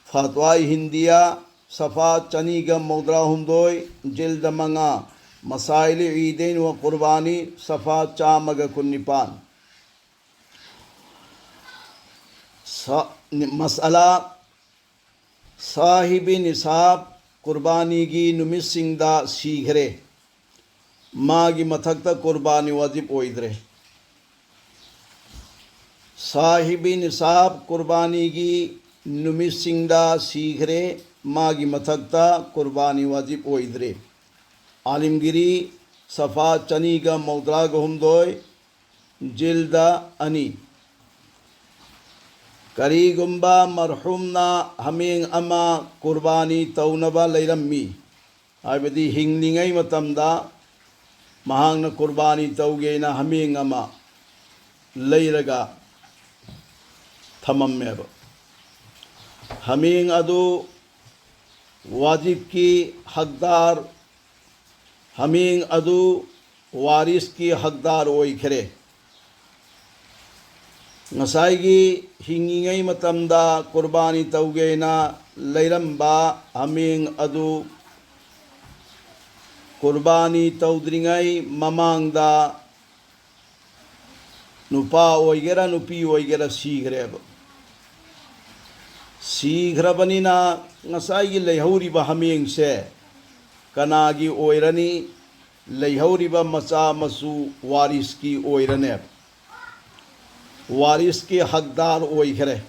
ꯐꯠꯋꯥ ꯍꯤꯟꯗꯤꯌꯥ, ꯁꯐꯥ ꯆꯅꯤꯒ ꯃꯧꯗ꯭ꯔꯥ ꯍꯨꯝꯗꯣꯏ, ꯖꯤꯜꯗ ꯃꯉꯥ, ꯃꯁꯥꯏꯂꯤ ꯏꯗꯩꯟ ꯋꯥ ꯀꯨꯔꯕꯥꯅꯤ, ꯁꯐꯥ ꯆꯥꯝꯃꯒ ꯀꯨꯟꯅꯤꯄꯥꯟ꯫ ꯁ-, ꯃꯁꯑꯂꯥ, ꯁꯥꯍꯤꯕꯤ ꯅꯤꯁꯥꯕ ꯀꯨꯔꯕꯥꯅꯤꯒꯤ ꯅꯨꯃꯤꯠꯁꯤꯡꯗ ꯁꯤꯈ꯭ꯔꯦ꯫ ꯃꯥꯒꯤ ꯃꯊꯛꯇ ꯀꯨꯔꯕꯥꯅꯤ ꯋꯥꯖꯤꯕ ꯑꯣꯏꯗ꯭ꯔꯦ꯫ ꯁꯥꯍꯤꯕꯤ ꯅꯤꯁꯥꯕ ꯀꯨꯔꯕꯥꯅꯤꯒꯤ ꯅꯨꯃꯤꯠꯁꯤꯡꯗ ꯁꯤꯈ꯭ꯔꯦ꯫ ꯃꯥꯒꯤ ꯃꯊꯛꯇ ꯀꯨꯔꯕꯥꯅꯤ ꯋꯥꯖꯤꯕ ꯑꯣꯏꯗ꯭ꯔꯦ꯫ ꯑꯥꯂꯤꯝꯒꯤꯔꯤ, ꯁꯐꯥ ꯆꯅꯤꯒ ꯃꯧꯗ꯭ꯔꯥꯒ ꯍꯨꯝꯗꯣꯏ, ꯖꯤꯜꯗ ꯑꯅꯤ꯫ ꯀꯔꯤꯒꯨꯝꯕ ꯃꯔꯍꯨꯝꯅ ꯍꯥꯃꯦꯡ ꯑꯃ ꯀꯨꯔꯕꯥꯅꯤ ꯇꯧꯅꯕ ꯂꯩꯔꯝꯃꯤ, ꯍꯥꯏꯕꯗꯤ ꯍꯤꯡꯂꯤꯉꯩ ꯃꯇꯝꯗ ꯃꯍꯥꯛꯅ ꯀꯨꯔꯕꯥꯅꯤ ꯇꯧꯒꯦꯅ ꯍꯥꯃꯦꯡ ꯑꯃ ꯂꯩꯔꯒ ꯊꯝꯃꯝꯃꯦꯕ꯫ ꯍꯥꯃꯦꯡ ꯑꯗꯨ ꯋꯥꯖꯤꯕꯀꯤ ꯍꯛꯗꯥꯔ, ꯍꯥꯃꯦꯡ ꯑꯗꯨ ꯋꯥꯔꯤꯁꯀꯤ ꯍꯛꯗꯥꯔ ꯑꯣꯏꯈ꯭ꯔꯦ꯫ ꯉꯁꯥꯏꯒꯤ ꯍꯤꯡꯉꯤꯉꯩ ꯃꯇꯝꯗ ꯀꯨꯔꯕꯥꯅꯤ ꯇꯧꯒꯦꯅ ꯂꯩꯔꯝꯕ ꯍꯥꯃꯦꯡ ꯑꯗꯨ ꯀꯨꯔꯕꯥꯅꯤ ꯇꯧꯗ꯭ꯔꯤꯉꯩ ꯃꯃꯥꯡꯗ ꯅꯨꯄꯥ ꯑꯣꯏꯒꯦꯔꯥ ꯅꯨꯄꯤ ꯑꯣꯏꯒꯦꯔꯥ ꯁꯤꯈ꯭ꯔꯦꯕ꯫ ꯁꯤꯈ꯭ꯔꯕꯅꯤꯅ ꯉꯁꯥꯏꯒꯤ ꯂꯩꯍꯧꯔꯤꯕ ꯍꯥꯃꯦꯡꯁꯦ ꯀꯅꯥꯒꯤ ꯑꯣꯏꯔꯅꯤ? ꯂꯩꯍꯧꯔꯤꯕ ꯃꯆꯥ ꯃꯁꯨ ꯋꯥꯔꯤꯁꯀꯤ ꯑꯣꯏꯔꯅꯦꯕ꯫ ꯋꯥꯔꯤꯁꯀꯤ ꯍꯛꯗꯥꯔ ꯑꯣꯏꯈ꯭ꯔꯦ꯫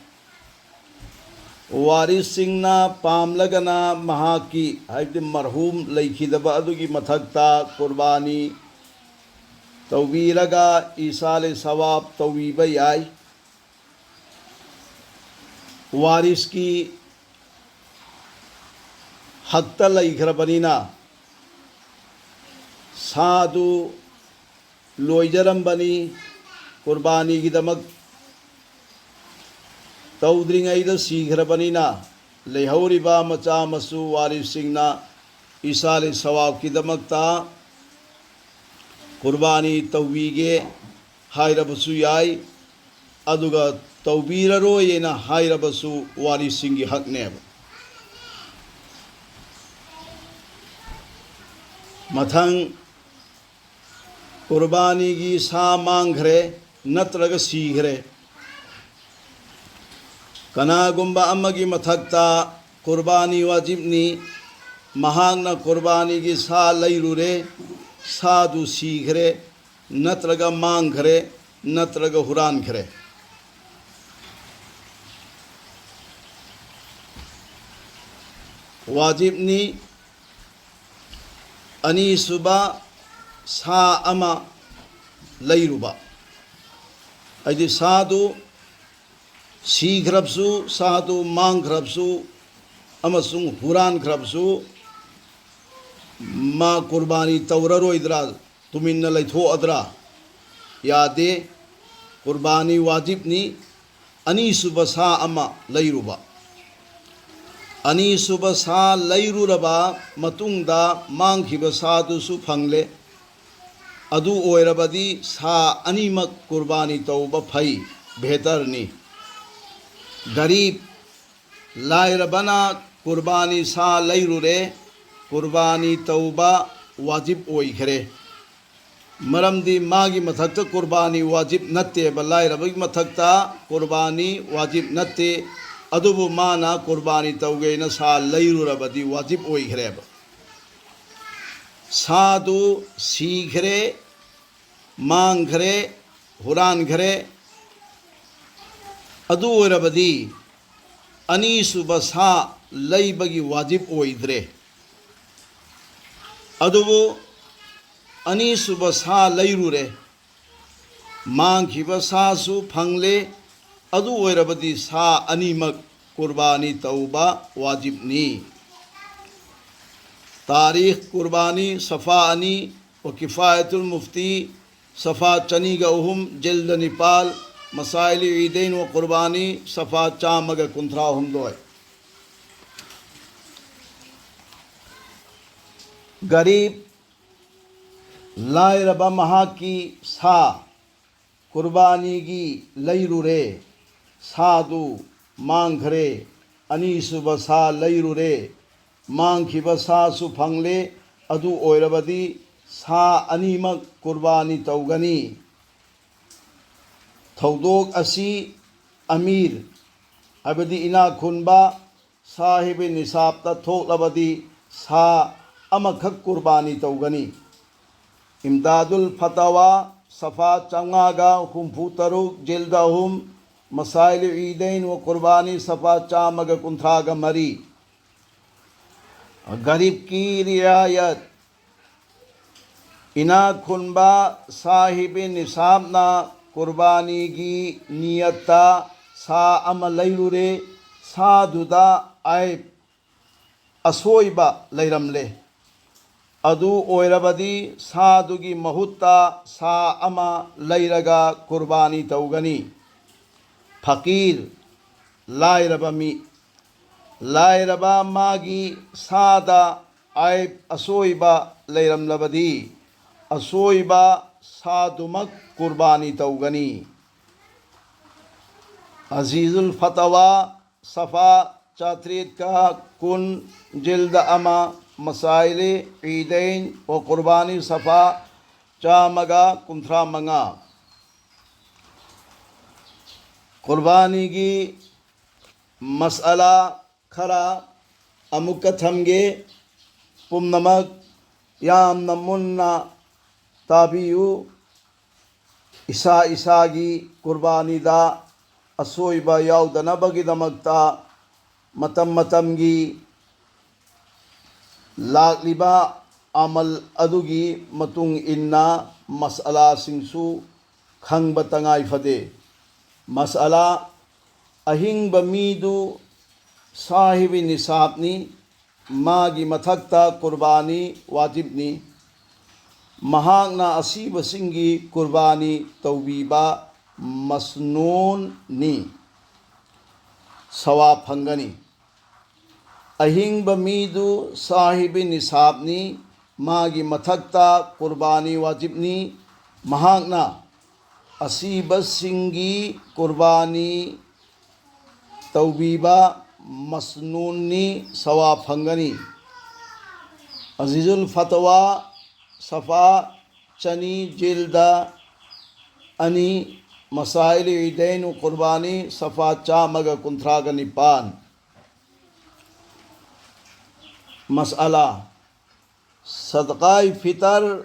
ꯋꯥꯔꯤꯁꯁꯤꯡꯅ ꯄꯥꯝꯂꯒꯅ ꯃꯍꯥꯛꯀꯤ, ꯍꯥꯏꯕꯗꯤ ꯃꯔꯍꯨꯝ ꯂꯩꯈꯤꯗꯕ ꯑꯗꯨꯒꯤ ꯃꯊꯛꯇ ꯀꯨꯔꯕꯥꯅꯤ ꯇꯧꯕꯤꯔꯒ ꯏꯁꯥꯂꯦ ꯁꯋꯥꯕ ꯇꯧꯕꯤꯕ ꯌꯥꯏ꯫ ꯋꯥꯔꯤꯁꯀꯤ ꯍꯛꯇ ꯂꯩꯈ꯭ꯔꯕꯅꯤꯅ ꯁꯥꯗꯨ ꯂꯣꯏꯖꯔꯝꯕꯅꯤ, ꯀꯨꯔꯕꯥꯅꯤꯒꯤꯗꯃꯛ ꯇꯧꯗ꯭ꯔꯤꯉꯩꯗ ꯁꯤꯈ꯭ꯔꯕꯅꯤꯅ, ꯂꯩꯍꯧꯔꯤꯕ ꯃꯆꯥ ꯃꯁꯨ ꯋꯥꯔꯤꯁꯁꯤꯡꯅ ꯏꯁꯥꯂꯦ ꯁꯋꯥꯕꯀꯤꯗꯃꯛꯇ ꯀꯨꯔꯕꯥꯅꯤ ꯇꯧꯕꯤꯒꯦ ꯍꯥꯏꯔꯕꯁꯨ ꯌꯥꯏ, ꯑꯗꯨꯒ ꯇꯧꯕꯤꯔꯔꯣꯏꯅ ꯍꯥꯏꯔꯕꯁꯨ ꯋꯥꯔꯤꯁꯁꯤꯡꯒꯤ ꯍꯛꯅꯦꯕ꯫ ꯃꯊꯪ, ꯀꯨꯔꯕꯥꯅꯤꯒꯤ ꯁꯥ ꯃꯥꯡꯈ꯭ꯔꯦ ꯅꯠꯇ꯭ꯔꯒ ꯁꯤꯈ꯭ꯔꯦ꯫ ꯀꯅꯥꯒꯨꯝꯕ ꯑꯃꯒꯤ ꯃꯊꯛꯇ ꯀꯨꯔꯕꯥꯅꯤ ꯋꯥꯖꯤꯕꯅꯤ, ꯃꯍꯥꯛꯅ ꯀꯨꯔꯕꯥꯅꯤꯒꯤ ꯁꯥ ꯂꯩꯔꯨꯔꯦ, ꯁꯥꯗꯨ ꯁꯤꯈ꯭ꯔꯦ ꯅꯠꯇ꯭ꯔꯒ ꯃꯥꯡꯈ꯭ꯔꯦ ꯅꯠꯇ꯭ꯔꯒ ꯍꯨꯔꯥꯟꯈ꯭ꯔꯦ꯫ ꯋꯥꯖꯤꯕꯅꯤ꯫ ꯑꯅꯤꯁꯨꯕ, ꯁꯥ ꯑꯃ ꯂꯩꯔꯨꯕ, ꯍꯥꯏꯗꯤ ꯁꯥꯗꯨ ꯁꯤꯈ꯭ꯔꯕꯁꯨ, ꯁꯥꯗꯨ ꯃꯥꯡꯈ꯭ꯔꯕꯁꯨ ꯑꯃꯁꯨꯡ ꯍꯨꯔꯥꯟꯈ꯭ꯔꯕꯁꯨ, ꯃꯥ ꯀꯨꯔꯕꯥꯅꯤ ꯇꯧꯔꯔꯣꯏꯗ꯭ꯔꯥ, ꯇꯨꯃꯤꯟꯅ ꯂꯩꯊꯣꯛꯑꯗ꯭ꯔꯥ? ꯌꯥꯗꯦ꯫ ꯀꯨꯔꯕꯥꯅꯤ ꯋꯥꯖꯤꯕꯅꯤ꯫ ꯑꯅꯤꯁꯨꯕ ꯁꯥ ꯑꯃ ꯂꯩꯔꯨꯕ꯫ ꯑꯅꯤꯁꯨꯕ ꯁꯥ ꯂꯩꯔꯨꯔꯕ ꯃꯇꯨꯡꯗ ꯃꯥꯡꯈꯤꯕ ꯁꯥꯗꯨꯁꯨ ꯐꯪꯂꯦ꯫ ꯑꯗꯨ ꯑꯣꯏꯔꯕꯗꯤ ꯁꯥ ꯑꯅꯤꯃꯛ ꯀꯨꯔꯕꯥꯅꯤ ꯇꯧꯕ ꯐꯩ, ꯕꯦꯍꯇꯔꯅꯤ꯫ ꯒꯔꯤꯕ, ꯂꯥꯏꯔꯕꯅ ꯀꯨꯔꯕꯥꯅꯤ ꯁꯥ ꯂꯩꯔꯨꯔꯦ, ꯀꯨꯔꯕꯥꯅꯤ ꯇꯧꯕ ꯋꯥꯖꯤꯕ ꯑꯣꯏꯈ꯭ꯔꯦ꯫ ꯃꯔꯝꯗꯤ ꯃꯥꯒꯤ ꯃꯊꯛꯇ ꯀꯨꯔꯕꯥꯅꯤ ꯋꯥꯖꯤꯕ ꯅꯠꯇꯦꯕ, ꯂꯥꯏꯔꯕꯒꯤ ꯃꯊꯛꯇ ꯀꯨꯔꯕꯥꯅꯤ ꯋꯥꯖꯤꯕ ꯅꯠꯇꯦ꯫ ꯑꯗꯨꯕꯨ ꯃꯥꯅ ꯀꯨꯔꯕꯥꯅꯤ ꯇꯧꯒꯦꯅ ꯁꯥ ꯂꯩꯔꯨꯔꯕꯗꯤ ꯋꯥꯖꯤꯕ ꯑꯣꯏꯈ꯭ꯔꯦꯕ꯫ ꯁꯥꯗꯨ ꯁꯤꯈ꯭ꯔꯦ, ꯃꯥꯡꯈ꯭ꯔꯦ, ꯍꯨꯔꯥꯟꯈ꯭ꯔꯦ꯫ ꯑꯗꯨ ꯑꯣꯏꯔꯕꯗꯤ ꯑꯅꯤꯁꯨꯕ ꯁꯥ ꯂꯩꯕꯒꯤ ꯋꯥꯖꯤꯕ ꯑꯣꯏꯗ꯭ꯔꯦ꯫ ꯑꯗꯨꯕꯨ ꯑꯅꯤꯁꯨꯕ ꯁꯥ ꯂꯩꯔꯨꯔꯦ, ꯃꯥꯡꯈꯤꯕ ꯁꯥꯁꯨ ꯐꯪꯂꯦ, ꯑꯗꯨ ꯑꯣꯏꯔꯕꯗꯤ ꯁꯥ ꯑꯅꯤꯃꯛ ꯀꯨꯔꯕꯥꯅꯤ ꯇꯧꯕ ꯋꯥꯖꯤꯕꯅꯤ꯫ ꯇꯥꯔꯤꯈ ꯀꯨꯔꯕꯥꯅꯤ ꯁꯐꯥ ꯑꯅꯤ, ꯋꯥ ꯀꯤꯐꯥꯌꯥꯇꯨꯜ ꯃꯨꯐꯇꯤ ꯁꯐꯥ ꯆꯅꯤꯒ ꯑꯍꯨꯝ, ꯖꯤꯜꯗ ꯅꯤꯄꯥꯜ, ꯃꯁꯥꯏꯂꯤ ꯏꯗꯩꯟ ꯋꯥ ꯀꯨꯔꯕꯥꯅꯤ ꯁꯐꯥ ꯆꯥꯝꯃꯒ ꯀꯨꯟꯊ꯭ꯔꯥ ꯍꯨꯝꯗꯣꯏ꯫ ꯒꯔꯤꯕ, ꯂꯥꯏꯔꯕ, ꯃꯍꯥꯛꯀꯤ ꯁꯥ ꯀꯨꯔꯕꯥꯅꯤꯒꯤ ꯂꯩꯔꯨꯔꯦ, ꯁꯥꯗꯨ ꯃꯥꯡꯈ꯭ꯔꯦ꯫ ꯑꯅꯤꯁꯨꯕ ꯁꯥ ꯂꯩꯔꯨꯔꯦ, ꯃꯥꯡꯈꯤꯕ ꯁꯥꯁꯨ ꯐꯪꯂꯦ꯫ ꯑꯗꯨ ꯑꯣꯏꯔꯕꯗꯤ ꯁꯥ ꯑꯅꯤꯃꯛ ꯀꯨꯔꯕꯥꯅꯤ ꯇꯧꯒꯅꯤ꯫ ꯊꯧꯗꯣꯛ ꯑꯁꯤ ꯑꯃꯤꯔ, ꯍꯥꯏꯕꯗꯤ ꯏꯅꯥꯛ ꯈꯨꯟꯕ, ꯁꯥꯍꯤꯕꯤ ꯅꯤꯁꯥꯕꯇ ꯊꯣꯛꯂꯕꯗꯤ ꯁꯥ ꯑꯃꯈꯛ ꯀꯨꯔꯕꯥꯅꯤ ꯇꯧꯒꯅꯤ꯫ ꯏꯝꯗꯥꯗꯨꯜ ꯐꯇꯋꯥ ꯁꯐꯥ ꯆꯥꯝꯃꯉꯥꯒ ꯍꯨꯝꯐꯨ ꯇꯔꯨꯛ, ꯖꯤꯜꯗ ꯑꯍꯨꯝ, ꯃꯁꯥꯏꯂꯨ ꯏꯗꯩꯟ ꯋꯥ ꯀꯨꯔꯕꯥꯅꯤ ꯁꯐꯥ ꯆꯥꯝꯃꯒ ꯀꯨꯟꯊ꯭ꯔꯥꯒ ꯃꯔꯤ꯫ ꯒꯔꯤꯕꯀꯤ ꯔꯤꯌꯥꯌꯠ, ꯏꯅꯥꯛ ꯈꯨꯟꯕ ꯁꯥꯍꯤꯕꯤ ꯅꯤꯁꯥꯕꯅ ꯀꯨꯔꯕꯥꯅꯤꯒꯤ ꯅꯤꯌꯠꯇ ꯁꯥ ꯑꯃ ꯂꯩꯔꯨꯔꯦ꯫ ꯁꯥꯗꯨꯗ ꯑꯥꯏꯕ, ꯑꯁꯣꯏꯕ ꯂꯩꯔꯝꯂꯦ꯫ ꯑꯗꯨ ꯑꯣꯏꯔꯕꯗꯤ ꯁꯥꯗꯨꯒꯤ ꯃꯍꯨꯠꯇ ꯁꯥ ꯑꯃ ꯂꯩꯔꯒ ꯀꯨꯔꯕꯥꯅꯤ ꯇꯧꯒꯅꯤ꯫ ꯐꯀꯤꯔ, ꯂꯥꯏꯔꯕ ꯃꯤ, ꯂꯥꯏꯔꯕ ꯃꯥꯒꯤ ꯁꯥꯗ ꯑꯥꯏꯕ, ꯑꯁꯣꯏꯕ ꯂꯩꯔꯝꯂꯕꯗꯤ ꯑꯁꯣꯏꯕ ꯁꯥꯗꯨꯃꯛ ꯀꯨꯔꯕꯥꯅꯤ ꯇꯧꯒꯅꯤ꯫ ꯑꯖꯤꯖꯨꯜ ꯐꯇꯋꯥ ꯁꯐꯥ ꯆꯥꯇ꯭ꯔꯦꯠꯀ ꯀꯨꯟ, ꯖꯤꯜꯗ ꯑꯃ, ꯃꯁꯥꯏꯂꯤ ꯏꯗꯩꯟ ꯋꯥ ꯀꯨꯔꯕꯥꯅꯤ ꯁꯐꯥ ꯆꯥꯝꯃꯒ ꯀꯨꯟꯊ꯭ꯔꯥ ꯃꯉꯥ꯫ ꯀꯨꯔꯕꯥꯅꯤꯒꯤ ꯃꯁꯑꯂꯥ ꯈꯔ ꯑꯃꯨꯛꯀ ꯊꯝꯒꯦ꯫ ꯄꯨꯝꯅꯃꯛ ꯌꯥꯝꯅ ꯃꯨꯟꯅ ꯇꯥꯕꯤꯌꯨ꯫ ꯏꯁꯥ ꯏꯁꯥꯒꯤ ꯀꯨꯔꯕꯥꯅꯤꯗ ꯑꯁꯣꯏꯕ ꯌꯥꯎꯗꯅꯕꯒꯤꯗꯃꯛꯇ ꯃꯇꯝ ꯃꯇꯝꯒꯤ ꯂꯥꯛꯂꯤꯕ ꯑꯃꯜ ꯑꯗꯨꯒꯤ ꯃꯇꯨꯡ ꯏꯟꯅ ꯃꯁꯑꯂꯥꯁꯤꯡꯁꯨ ꯈꯪꯕ ꯇꯉꯥꯏ ꯐꯗꯦ꯫ ꯃꯁꯑꯂꯥ: ꯑꯍꯤꯡꯕ ꯃꯤꯗꯨ ꯁꯥꯍꯤꯕꯤ ꯅꯤꯁꯥꯕꯅꯤ, ꯃꯥꯒꯤ ꯃꯊꯛꯇ ꯀꯨꯔꯕꯥꯅꯤ ꯋꯥꯖꯤꯕꯅꯤ꯫ ꯃꯍꯥꯛꯅ ꯑꯁꯤꯕꯁꯤꯡꯒꯤ ꯀꯨꯔꯕꯥꯅꯤ ꯇꯧꯕꯤꯕ ꯃꯁꯅꯨꯟꯅꯤ, ꯁꯋꯥꯕ ꯐꯪꯒꯅꯤ꯫ ꯑꯍꯤꯡꯕ ꯃꯤꯗꯨ ꯁꯥꯍꯤꯕꯤ ꯅꯤꯁꯥꯕꯅꯤ, ꯃꯥꯒꯤ ꯃꯊꯛꯇ ꯀꯨꯔꯕꯥꯅꯤ ꯋꯥꯖꯤꯕꯅꯤ꯫ ꯃꯍꯥꯛꯅ ꯑꯁꯤꯕꯁꯤꯡꯒꯤ ꯀꯨꯔꯕꯥꯅꯤ ꯇꯧꯕꯤꯕ ꯃꯁꯅꯨꯟꯅꯤ, ꯁꯋꯥꯕ ꯐꯪꯒꯅꯤ꯫ ꯑꯖꯤꯖꯨꯜ ꯐꯇꯋꯥ, ꯁꯐꯥ ꯆꯅꯤ, ꯖꯤꯜꯗ ꯑꯅꯤ, ꯃꯁꯥꯏꯜ ꯏꯗꯩꯟ ꯋꯥ ꯀꯨꯔꯕꯥꯅꯤ, ꯁꯐꯥ ꯆꯥꯝꯃꯒ ꯀꯨꯟꯊ꯭ꯔꯥꯒ ꯅꯤꯄꯥꯟ꯫ ꯃꯁꯑꯂꯥ: ꯁꯗꯀꯥꯏ ꯐꯤꯇꯔ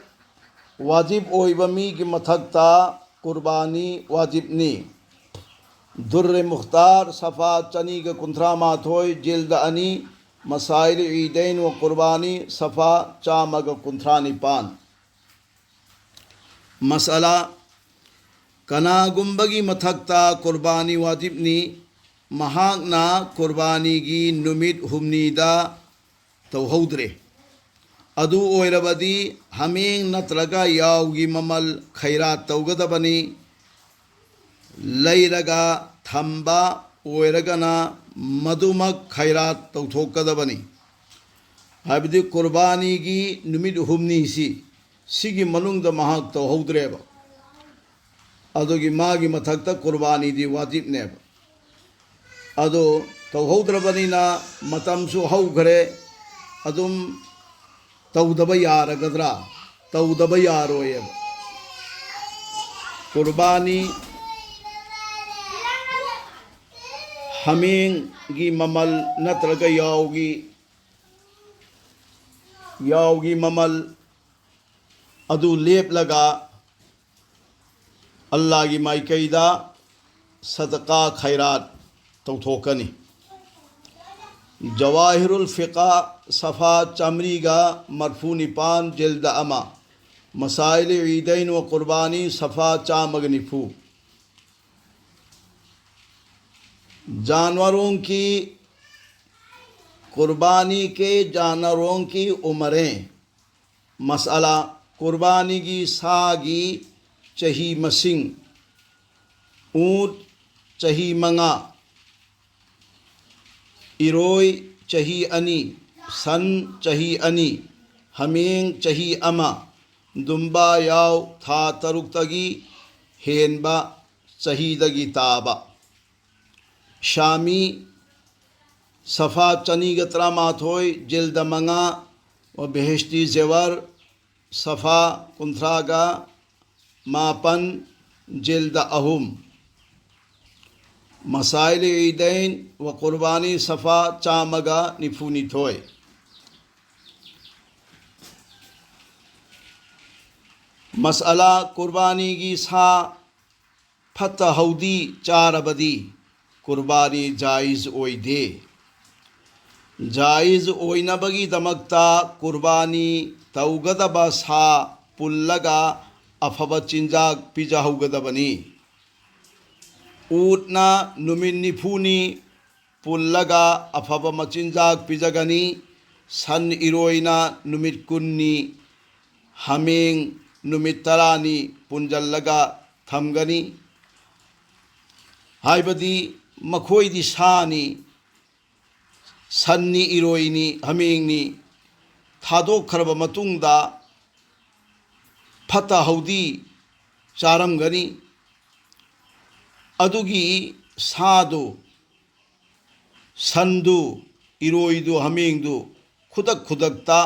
ꯋꯥꯖꯤꯕ ꯑꯣꯏꯕ ꯃꯤꯒꯤ ꯃꯊꯛꯇ ꯀꯨꯔꯕꯥꯅꯤ ꯋꯥꯖꯤꯕꯅꯤ꯫ ꯗꯨꯔꯔꯦ ꯃꯨꯈꯇꯥꯔ, ꯁꯐꯥ ꯆꯅꯤꯒ ꯀꯨꯟꯊ꯭ꯔꯥ ꯃꯥꯊꯣꯏ, ꯖꯤꯜꯗ ꯑꯅꯤ, ꯃꯁꯥꯏꯜ ꯏꯗꯩꯟ ꯋꯥ ꯀꯨꯔꯕꯥꯅꯤ, ꯁꯐꯥ ꯆꯥꯝꯃꯒ ꯀꯨꯟꯊ꯭ꯔꯥ ꯅꯤꯄꯥꯟ꯫ ꯃꯁꯑꯂꯥ: ꯀꯅꯥꯒꯨꯝꯕꯒꯤ ꯃꯊꯛꯇ ꯀꯨꯔꯕꯥꯅꯤ ꯋꯥꯖꯤꯕꯅꯤ, ꯃꯍꯥꯛꯅ ꯀꯨꯔꯕꯥꯅꯤꯒꯤ ꯅꯨꯃꯤꯠ ꯍꯨꯝꯅꯤꯗ ꯇꯧꯍꯧꯗ꯭ꯔꯦ꯫ ꯑꯗꯨ ꯑꯣꯏꯔꯕꯗꯤ ꯍꯥꯃꯦꯡ ꯅꯠꯇ꯭ꯔꯒ ꯌꯥꯎꯒꯤ ꯃꯃꯜ ꯈꯩꯔꯥꯠ ꯇꯧꯒꯗꯕꯅꯤ꯫ ꯂꯩꯔꯒ ꯊꯝꯕ ꯑꯣꯏꯔꯒꯅ ꯃꯗꯨꯃꯛ ꯈꯩꯔꯥꯠ ꯇꯧꯊꯣꯛꯀꯗꯕꯅꯤ꯫ ꯍꯥꯏꯕꯗꯤ ꯀꯨꯔꯕꯥꯅꯤꯒꯤ ꯅꯨꯃꯤꯠ ꯍꯨꯝꯅꯤꯁꯤ, ꯁꯤꯒꯤ ꯃꯅꯨꯡꯗ ꯃꯍꯥꯛ ꯇꯧꯍꯧꯗ꯭ꯔꯦꯕ꯫ ꯑꯗꯨꯒꯤ ꯃꯥꯒꯤ ꯃꯊꯛꯇ ꯀꯨꯔꯕꯥꯅꯤꯗꯤ ꯋꯥꯖꯤꯕꯅꯦꯕ꯫ ꯑꯗꯣ ꯇꯧꯍꯧꯗ꯭ꯔꯕꯅꯤꯅ ꯃꯇꯝꯁꯨ ꯍꯧꯈ꯭ꯔꯦ, ꯑꯗꯨꯝ ꯇꯧꯗꯕ ꯌꯥꯔꯒꯗ꯭ꯔꯥ? ꯇꯧꯗꯕ ꯌꯥꯔꯣꯏꯑꯕ꯫ ꯀꯨꯔꯕꯥꯅꯤ ꯍꯥꯃꯦꯡꯒꯤ ꯃꯃꯜ ꯅꯠꯇ꯭ꯔꯒ ꯌꯥꯎꯒꯤ, ꯌꯥꯎꯒꯤ ꯃꯃꯜ ꯑꯗꯨ ꯂꯦꯞꯂꯒ ꯑꯜꯂꯥꯒꯤ ꯃꯥꯏꯀꯩꯗ ꯁꯗꯀꯥ ꯈꯩꯔꯥꯠ ꯇꯧꯊꯣꯛꯀꯅꯤ꯫ ꯖꯋꯥꯍꯤꯔꯨꯜ ꯐꯤꯀꯥ, ꯁꯐꯥ ꯆꯥꯃꯔꯤꯒ ꯃꯔꯐꯨ ꯅꯤꯄꯥꯟ, ꯖꯤꯜꯗ ꯑꯃ꯫ ꯃꯁꯥꯏꯂꯤ ꯏꯗꯩꯟ ꯋꯥ ꯀꯨꯔꯕꯥꯅꯤ, ꯁꯐꯥ ꯆꯥꯝꯃꯒ ꯅꯤꯐꯨ꯫ ꯖꯥꯟꯋꯥꯔꯣꯡ ꯀꯤ, ꯀꯨꯔꯕꯥꯅꯤ ꯀꯦ ꯖꯥꯟꯋꯥꯔꯣꯡ ꯀꯤ ꯎꯃꯔꯦ꯫ ꯃꯁꯥꯂꯥ: ꯀꯨꯔꯕꯥꯅꯤꯒꯤ ꯁꯥꯒꯤ ꯆꯍꯤ ꯃꯁꯤꯡ: ꯎꯠ ꯆꯍꯤ ꯃꯉꯥ, ꯏꯔꯣꯏ ꯆꯍꯤ ꯑꯅꯤ, ꯁꯟ ꯆꯍꯤ ꯑꯅꯤ, ꯍꯥꯃꯦꯡ ꯆꯍꯤ ꯑꯃ, ꯗꯨꯝꯕꯥ ꯌꯥꯎ ꯊꯥ ꯇꯔꯨꯛꯇꯒꯤ ꯍꯦꯟꯕ ꯆꯍꯤꯗꯒꯤ ꯇꯥꯕ꯫ ꯁꯥꯃꯤ: ꯁꯐꯥ ꯆꯅꯤꯒ ꯇꯔꯥꯃꯥꯊꯣꯏ, ꯖꯤꯜꯗ ꯃꯉꯥ, ꯋꯥ ꯕꯦꯍꯦꯁꯇꯤ ꯖꯦꯋꯥꯔ, ꯁꯐꯥ ꯀꯨꯟꯊ꯭ꯔꯥꯒ ꯃꯥꯄꯟ, ꯖꯤꯜꯗ ꯑꯍꯨꯝ꯫ ꯃꯁꯥꯏꯂꯤ ꯏꯗꯩꯟ ꯋꯥ ꯀꯨꯔꯕꯥꯅꯤ, ꯁꯐꯥ ꯆꯥꯝꯃꯒ ꯅꯤꯐꯨꯅꯤꯊꯣꯏ꯫ ꯃꯁꯥꯂꯥ: ꯀꯨꯔꯕꯥꯅꯤꯒꯤ ꯁꯥ ꯐꯠꯇ ꯍꯥꯎꯗꯤ ꯆꯥꯔꯕꯗꯤ ꯀꯨꯔꯕꯥꯅꯤ ꯖꯥꯏꯖ ꯑꯣꯏꯗꯦ꯫ ꯖꯥꯏꯖ ꯑꯣꯏꯅꯕꯒꯤꯗꯃꯛꯇ ꯀꯨꯔꯕꯥꯅꯤ ꯇꯧꯒꯗꯕ ꯁꯥ ꯄꯨꯜꯂꯒ ꯑꯐꯕ ꯆꯤꯟꯖꯥꯛ ꯄꯤꯖꯍꯧꯒꯗꯕꯅꯤ꯫ ꯎꯠꯅ ꯅꯨꯃꯤꯠ ꯅꯤꯐꯨꯅꯤ ꯄꯨꯜꯂꯒ ꯑꯐꯕ ꯃꯆꯤꯟꯖꯥꯛ ꯄꯤꯖꯒꯅꯤ꯫ ꯁꯟ ꯏꯔꯣꯏꯅ ꯅꯨꯃꯤꯠ ꯀꯨꯟꯅꯤ, ꯍꯥꯃꯦꯡ ꯅꯨꯃꯤꯠ ꯇꯔꯥꯅꯤ ꯄꯨꯟꯖꯜꯂꯒ ꯊꯝꯒꯅꯤ꯫ ꯍꯥꯏꯕꯗꯤ ꯃꯈꯣꯏꯗꯤ ꯁꯥꯅꯤ, ꯁꯟꯅꯤ, ꯏꯔꯣꯏꯅꯤ, ꯍꯥꯃꯦꯡꯅꯤ꯫ ꯊꯥꯗꯣꯛꯈ꯭ꯔꯕ ꯃꯇꯨꯡꯗ ꯐꯠꯇ ꯍꯥꯎꯗꯤ ꯆꯥꯔꯝꯒꯅꯤ꯫ ꯑꯗꯨꯒꯤ ꯁꯥꯗꯨ, ꯁꯟꯗꯨ, ꯏꯔꯣꯏꯗꯨ, ꯍꯥꯃꯦꯡꯗꯨ ꯈꯨꯗꯛ ꯈꯨꯗꯛꯇ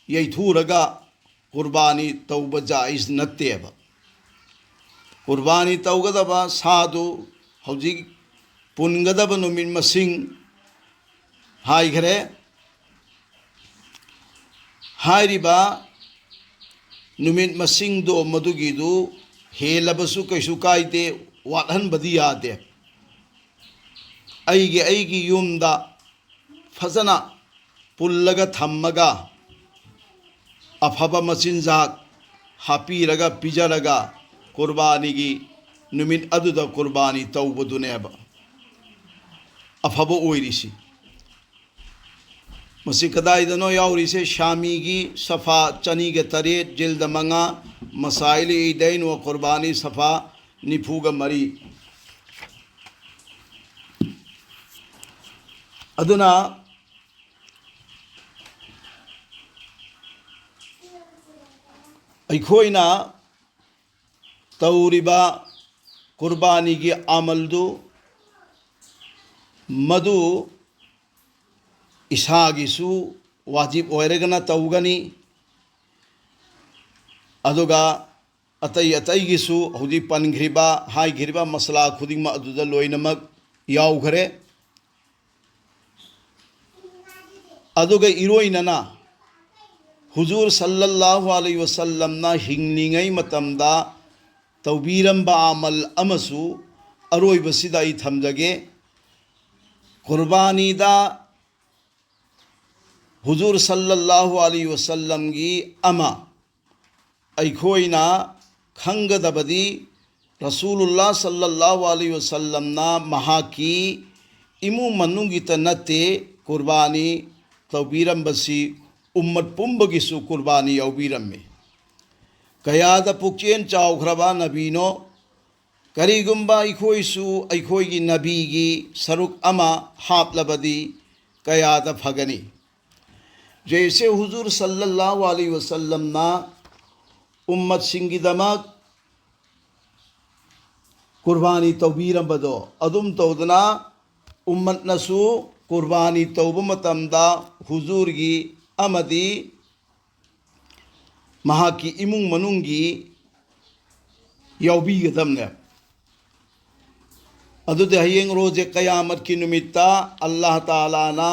ꯌꯩꯊꯨꯔꯒ ꯀꯨꯔꯕꯥꯅꯤ ꯇꯧꯕ ꯖꯥꯏꯖ ꯅꯠꯇꯦꯕ꯫ ꯀꯨꯔꯕꯥꯅꯤ ꯇꯧꯒꯗꯕ ꯁꯥꯗꯨ ꯍꯧꯖꯤꯛ ꯄꯨꯟꯒꯗꯕ ꯅꯨꯃꯤꯠ ꯃꯁꯤꯡ ꯍꯥꯏꯈ꯭ꯔꯦ꯫ ꯍꯥꯏꯔꯤꯕ ꯅꯨꯃꯤꯠ ꯃꯁꯤꯡꯗꯣ ꯃꯗꯨꯒꯤꯗꯨ ꯍꯦꯜꯂꯕꯁꯨ ꯀꯩꯁꯨ ꯀꯥꯏꯗꯦ, ꯋꯥꯠꯍꯟꯕꯗꯤ ꯌꯥꯗꯦ꯫ ꯑꯩꯒꯤ, ꯑꯩꯒꯤ ꯌꯨꯝꯗ ꯐꯖꯅ ꯄꯨꯜꯂꯒ ꯊꯝꯃꯒ ꯑꯐꯕ ꯃꯆꯤꯟꯖꯥꯛ ꯍꯥꯞꯄꯤꯔꯒ ꯄꯤꯖꯔꯒ ꯀꯨꯔꯕꯥꯅꯤꯒꯤ ꯅꯨꯃꯤꯠ ꯑꯗꯨꯗ ꯀꯨꯔꯕꯥꯅꯤ ꯇꯧꯕꯗꯨꯅꯦꯕ ꯑꯐꯕ ꯑꯣꯏꯔꯤꯁꯤ꯫ ꯃꯁꯤ ꯀꯗꯥꯏꯗꯅꯣ ꯌꯥꯎꯔꯤꯁꯦ? ꯁꯥꯃꯤꯒꯤ ꯁꯐꯥ ꯆꯅꯤꯒ ꯇꯔꯦꯠ, ꯖꯤꯜꯗ ꯃꯉꯥ, ꯃꯁꯥꯏꯂꯤ ꯏꯗꯩꯟ ꯋꯥ ꯀꯨꯔꯕꯥꯅꯤ, ꯁꯐꯥ ꯅꯤꯐꯨꯒ ꯃꯔꯤ꯫ ꯑꯗꯨꯅ ꯑꯩꯈꯣꯏꯅ ꯇꯧꯔꯤꯕ ꯀꯨꯔꯕꯥꯅꯤꯒꯤ ꯑꯃꯜꯗꯨ, ꯃꯗꯨ ꯏꯁꯥꯒꯤꯁꯨ ꯋꯥꯖꯤꯕ ꯑꯣꯏꯔꯒꯅ ꯇꯧꯒꯅꯤ, ꯑꯗꯨꯒ ꯑꯇꯩ ꯑꯇꯩꯒꯤꯁꯨ ꯍꯧꯖꯤꯛ ꯄꯟꯈ꯭ꯔꯤꯕ, ꯍꯥꯏꯈ꯭ꯔꯤꯕ ꯃꯁꯂꯥ ꯈꯨꯗꯤꯡꯃꯛ ꯑꯗꯨꯗ ꯂꯣꯏꯅꯃꯛ ꯌꯥꯎꯈ꯭ꯔꯦ꯫ ꯑꯗꯨꯒ ꯏꯔꯣꯏꯅꯅ ꯍꯨꯖꯨꯔ ꯁꯜꯂꯜꯂꯥꯍꯨ ꯑꯂꯩꯍꯤ ꯋꯁꯜꯂꯝꯅ ꯍꯤꯡꯂꯤꯉꯩ ꯃꯇꯝꯗ ꯇꯧꯕꯤꯔꯝꯕ ꯑꯃꯜ ꯑꯃꯁꯨ ꯑꯔꯣꯏꯕꯁꯤꯗ ꯑꯩ ꯊꯝꯖꯒꯦ꯫ ꯀꯨꯔꯕꯥꯅꯤꯗ ꯍꯨꯖꯨꯔ ꯁꯜꯂꯜꯂꯥꯍꯨ ꯑꯂꯩꯍꯤ ꯋꯁꯜꯂꯝꯒꯤ ꯑꯃ ꯑꯩꯈꯣꯏꯅ ꯈꯪꯒꯗꯕꯗꯤ, ꯔꯁꯨꯂꯨꯜꯂꯥ ꯁꯜꯂꯜꯂꯥꯍꯨ ꯑꯂꯩꯍꯤ ꯋꯁꯜꯂꯝꯅ ꯃꯍꯥꯛꯀꯤ ꯏꯃꯨꯡ ꯃꯅꯨꯡꯒꯤꯇ ꯅꯠꯇꯦ ꯀꯨꯔꯕꯥꯅꯤ ꯇꯧꯕꯤꯔꯝꯕꯁꯤ, ꯎꯝꯃꯠ ꯄꯨꯝꯕꯒꯤꯁꯨ ꯀꯨꯔꯕꯥꯅꯤ ꯌꯥꯎꯕꯤꯔꯝꯃꯤ꯫ ꯀꯌꯥꯗ ꯄꯨꯛꯆꯦꯜ ꯆꯥꯎꯈ꯭ꯔꯕ ꯅꯕꯤꯅꯣ! ꯀꯔꯤꯒꯨꯝꯕ ꯑꯩꯈꯣꯏꯁꯨ ꯑꯩꯈꯣꯏꯒꯤ ꯅꯕꯤꯒꯤ ꯁꯔꯨꯛ ꯑꯃ ꯍꯥꯞꯂꯕꯗꯤ ꯀꯌꯥꯗ ꯐꯒꯅꯤ꯫ ꯖꯩꯁꯦ ꯍꯨꯖꯨꯔ ꯁꯜꯂꯜꯂꯥꯍꯨ ꯑꯂꯩꯍꯤ ꯋꯁꯜꯂꯝꯅ ꯎꯝꯃꯠꯁꯤꯡꯒꯤꯗꯃꯛ ꯀꯨꯔꯕꯥꯅꯤ ꯇꯧꯕꯤꯔꯝꯕꯗꯣ ꯑꯗꯨꯝ ꯇꯧꯗꯅ, ꯎꯝꯃꯠꯅꯁꯨ ꯀꯨꯔꯕꯥꯅꯤ ꯇꯧꯕ ꯃꯇꯝꯗ ꯍꯨꯖꯨꯔꯒꯤ ꯑꯃꯗꯤ ꯃꯍꯥꯛꯀꯤ ꯏꯃꯨꯡ ꯃꯅꯨꯡꯒꯤ ꯌꯥꯎꯕꯤꯒꯗꯕꯅꯦ꯫ ꯑꯗꯨꯗꯤ ꯍꯌꯦꯡ ꯔꯣꯖꯦ ꯀꯌꯥꯃꯠꯀꯤ ꯅꯨꯃꯤꯠꯇ ꯑꯜꯂꯥꯍ ꯇꯥꯂꯥꯅ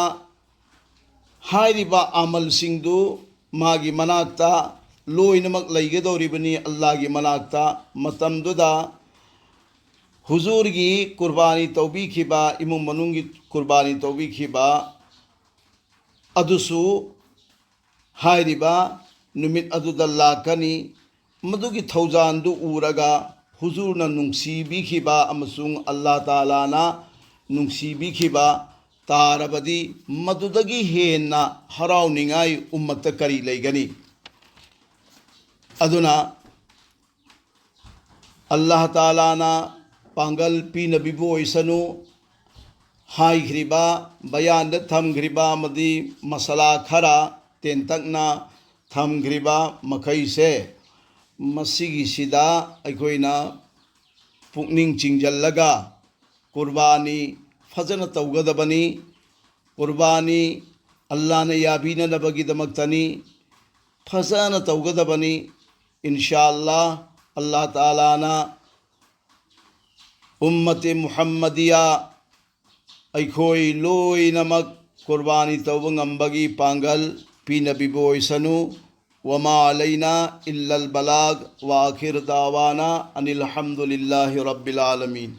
ꯍꯥꯏꯔꯤꯕ ꯑꯃꯜꯁꯤꯡꯗꯨ ꯃꯥꯒꯤ ꯃꯅꯥꯛꯇ ꯂꯣꯏꯅꯃꯛ ꯂꯩꯒꯗꯧꯔꯤꯕꯅꯤ꯫ ꯑꯜꯂꯥꯍꯒꯤ ꯃꯅꯥꯛꯇ ꯃꯇꯝꯗꯨꯗ ꯍꯨꯖꯨꯔꯒꯤ ꯀꯨꯔꯕꯥꯅꯤ ꯇꯧꯕꯤꯈꯤꯕ, ꯏꯃꯨꯡ ꯃꯅꯨꯡꯒꯤ ꯀꯨꯔꯕꯥꯅꯤ ꯇꯧꯕꯤꯈꯤꯕ ꯑꯗꯨꯁꯨ ꯍꯥꯏꯔꯤꯕ ꯅꯨꯃꯤꯠ ꯑꯗꯨꯗ ꯂꯥꯛꯀꯅꯤ꯫ ꯃꯗꯨꯒꯤ ꯊꯧꯖꯥꯟꯗꯨ ꯎꯔꯒ ꯍꯨꯖꯨꯔꯅ ꯅꯨꯡꯁꯤꯕꯤꯈꯤꯕ ꯑꯃꯁꯨꯡ ꯑꯜꯂꯥꯍ ꯇꯥꯂꯥꯅ ꯅꯨꯡꯁꯤꯕꯤꯈꯤꯕ ꯇꯥꯔꯕꯗꯤ, ꯃꯗꯨꯗꯒꯤ ꯍꯦꯟꯅ ꯍꯔꯥꯎꯅꯤꯡꯉꯥꯏ ꯎꯝꯃꯠꯇ ꯀꯔꯤ ꯂꯩꯒꯅꯤ? ꯑꯗꯨꯅ ꯑꯜꯂꯥꯍ ꯇꯥꯂꯥꯅ ꯄꯥꯡꯒꯜ ꯄꯤꯅꯕꯤꯕ ꯑꯣꯏꯁꯅꯨ꯫ ꯍꯥꯏꯈ꯭ꯔꯤꯕ, ꯕꯌꯥꯟꯗ ꯊꯝꯈ꯭ꯔꯤꯕ ꯑꯃꯗꯤ ꯃꯁꯥꯂꯥ ꯈꯔ ꯇꯦꯟꯇꯛꯅ ꯊꯝꯈ꯭ꯔꯤꯕ ꯃꯈꯩꯁꯦ, ꯃꯁꯤꯒꯤꯁꯤꯗ ꯑꯩꯈꯣꯏꯅ ꯄꯨꯛꯅꯤꯡ ꯆꯤꯡꯁꯤꯜꯂꯒ ꯀꯨꯔꯕꯥꯅꯤ ꯐꯖꯅ ꯇꯧꯒꯗꯕꯅꯤ꯫ ꯀꯨꯔꯕꯥꯅꯤ ꯑꯜꯂꯥꯍꯅ ꯌꯥꯕꯤꯅꯅꯕꯒꯤꯗꯃꯛꯇꯅꯤ꯫ ꯐꯖꯅ ꯇꯧꯒꯗꯕꯅꯤ꯫ ꯏꯟꯁꯥ ꯑꯜꯂꯥꯍ, ꯑꯜꯂꯥꯍ ꯇꯥꯂꯥꯅ ꯎꯝꯃꯇꯦ ꯃꯨꯍꯝꯃꯗꯤꯌꯥ ꯑꯩꯈꯣꯏ ꯂꯣꯏꯅꯃꯛ ꯀꯨꯔꯕꯥꯅꯤ ꯇꯧꯕ ꯉꯝꯕꯒꯤ ꯄꯥꯡꯒꯜ ꯄꯤꯅꯕꯤꯕ ꯑꯣꯏꯁꯅꯨ꯫ وما علينا إلا البلاغ، وآخر دعوانا أن الحمد لله رب العالمين.